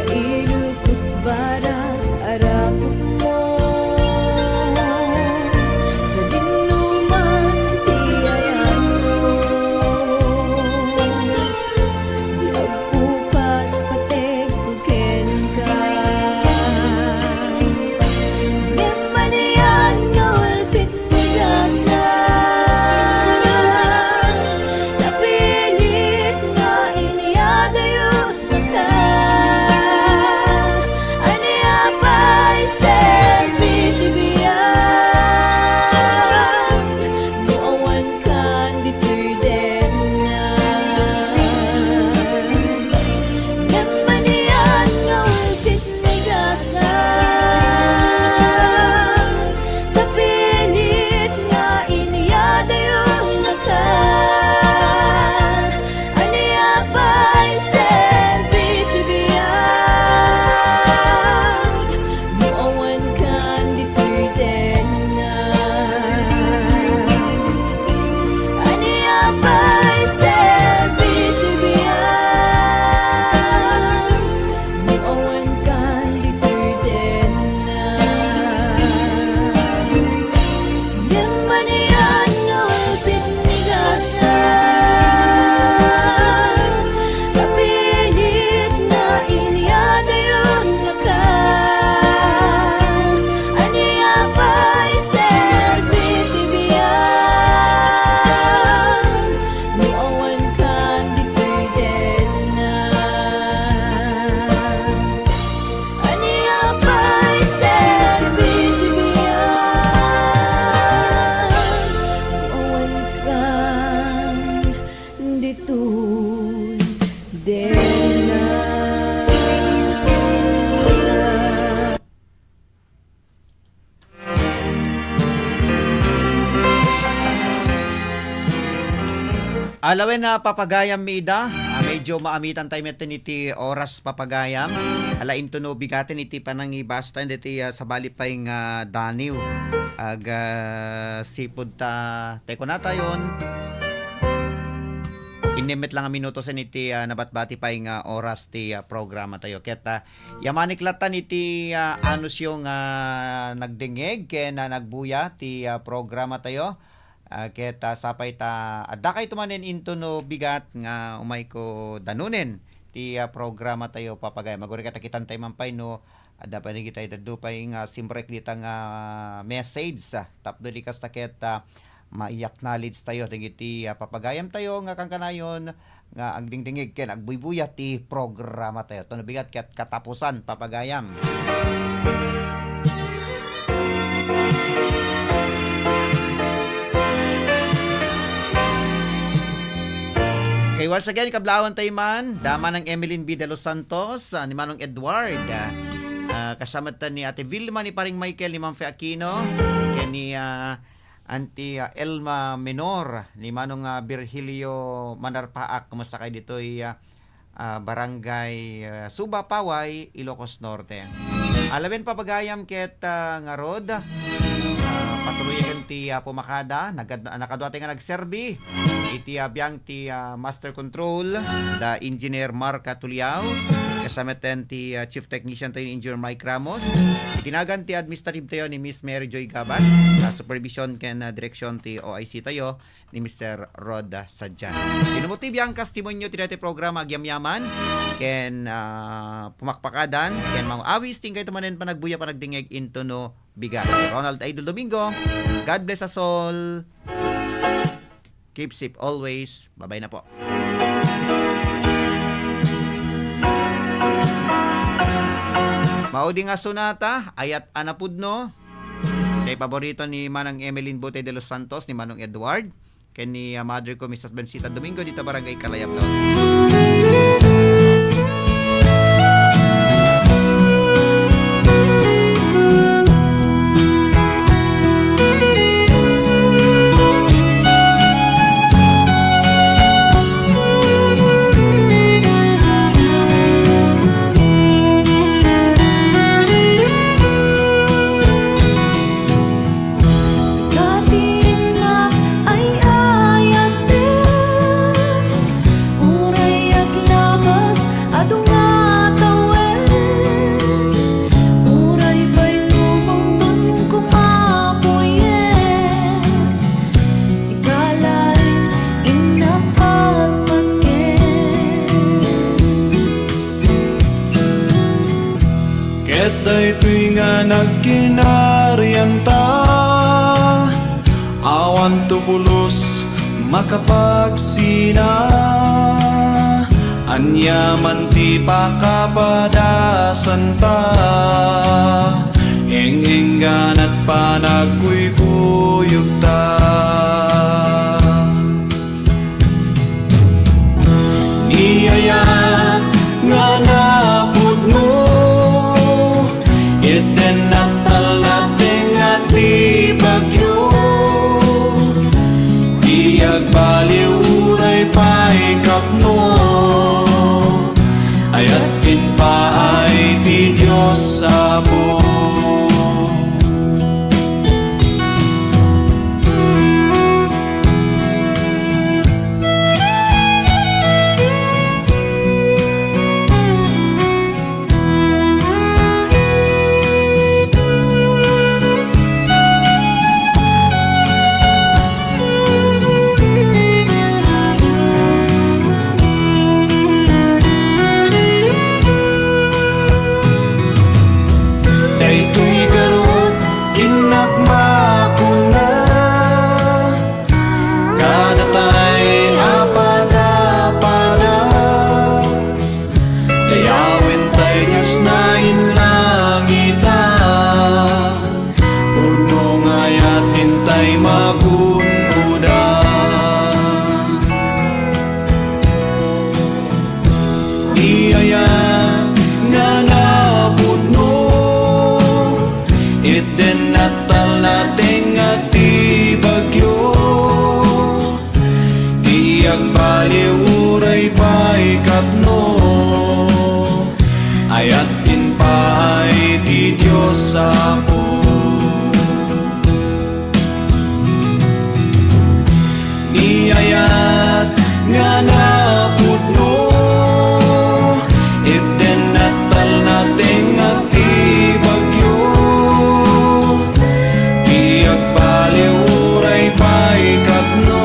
Kailukot barak a rakupmo, sadinoman ti ayanmo. Di agpupas pategko kenka. Ngem anian nga ulpit ni gasam, napilit nga inyadayonnaka. Ania pay serbi ti biag no awan kan ditoy denna? Ngem anian nga ulpit ni gasam, napilit nga inyadayonnaka. Ania pay serbi ti biag no awan kan ditoy denna? Ania pay serbi ti biag no awan kan ditoy denna? Ngem anian nga ulpit ni gasam, napilit nga inyadayonnaka. Ania pay serbi ti biag no awan kan ditoy denna? Ania pay serbi ti biag no awan kan ditoy denna? Alawen a papagayam mi ida, ah, medyo maamitan tayo metten iti oras papagayam. Ala intono bigaten iti panangibasa tayo diti, ah, sabali pay nga daniw. Ag, ah, sipud ta, tay kunatayon, innem met lang a minuto sen iti, ah, nabatbati pay nga oras ti, ah, programa tayo. Ket, ah, yamanik latan iti, ah, anusyo nga nagdengngeg ken, ah, nagbuya ti, ah, programa tayo. Ah, ket, ah, sapay ta adda kayto manen intono bigat nga umayko danunen ti, ah, programa tayo, papagayam. Agurayka ta kitan tayo man pay no adda pay dagitay daddo pay nga simrek dita nga message, ah, tapno di kasta ket, ah, ma-acknowledge tayo dagiti, ah, papagayam tayo nga kankanayon nga agdingdingig ken agbuybuya ti programa tayo. Tono bigat ket katapusan, papagayam. Okay, once again, kablaawan tayo man, da Manang Emeline B. De Los Santos, ah, ni Manong Edward, ah, ah, kasama ta ni Ate Vilma, ni Paring Michael, ni Ma'am Fe Aquino, ken ni, ah, Auntie, ah, Elma Menor, ni Manong, ah, Virgilio Manarpaak. Kumusta kayo ditoy, ah, ah, Barangay, ah, Suba, Paway, Ilocos Norte? Alawen papagayam ket, ah, ngarud, ah, patuloyen ti, ah, pumakada, nagad-, nakaduatay nga nagserbi iti, ah, biang ti, ah, Master Control, da Engineer Mark Tuliao, kasama ten ti, ah, Chief Technician tayo ni Engineer Mike Ramos, itinagan ti administrative tayo ni Miss Mary Joy Gaban, ah, supervision ken, ah, direksyon ti O I C tayo ni Mister Rod, ah, Sadjan. Tinumuti biang kas timonyo ti daytoy programa agyamyaman, ken, ah, pumakpakadan, ken mangawis, ti kayto manen panagbuya, panagdingeg intono bigat. Ronald Idol Domingo, God bless us all. Keep safe always. Babay na po. Maudi nga sonata, Ayat a Napudno. Kay paborito ni Manang Emeline Bote de los Santos, ni Manong Edward, ken ni, ah, mother ko, Missus Bensita Domingo, dita Barangay Kalayab, Laos. Katin nga ay-ayaten, Nagkinarianta, awan to pulos makapagsina. Ania man ti pakapadasanta, eng-engganat panagkuykuyogta. Ni ayat nga napudno, iti natalna ti bagyo, di agbaliw uray pay kapno, ayat ken paay ti Dios Apo. Daytoy garud, kinakmakuna kadatay a padapada. Dayawentay Dios nainlangita, pudno nga ayat intay magun-oda. Di ayat nga napudno, iti natalna ti bagyo. Di agbaliw uray pay kapno, ayat ken paay ti Dios Apo. Ni ayat nga napudno, iti natalna ti bagyo. Di agbaliw uray pay kapno,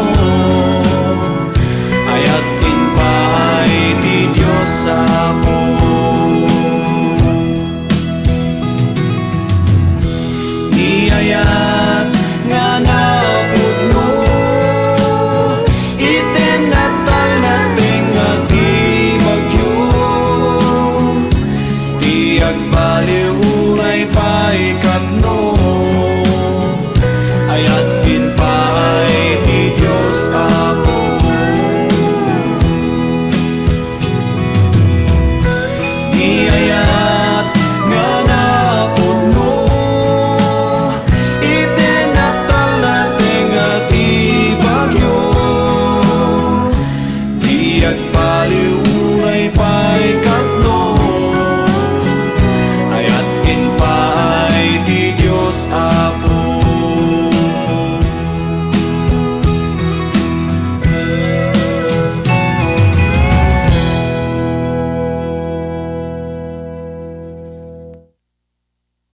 ayat ken paay ti Dios Apo. Ni ayat nga napudno, iti nat-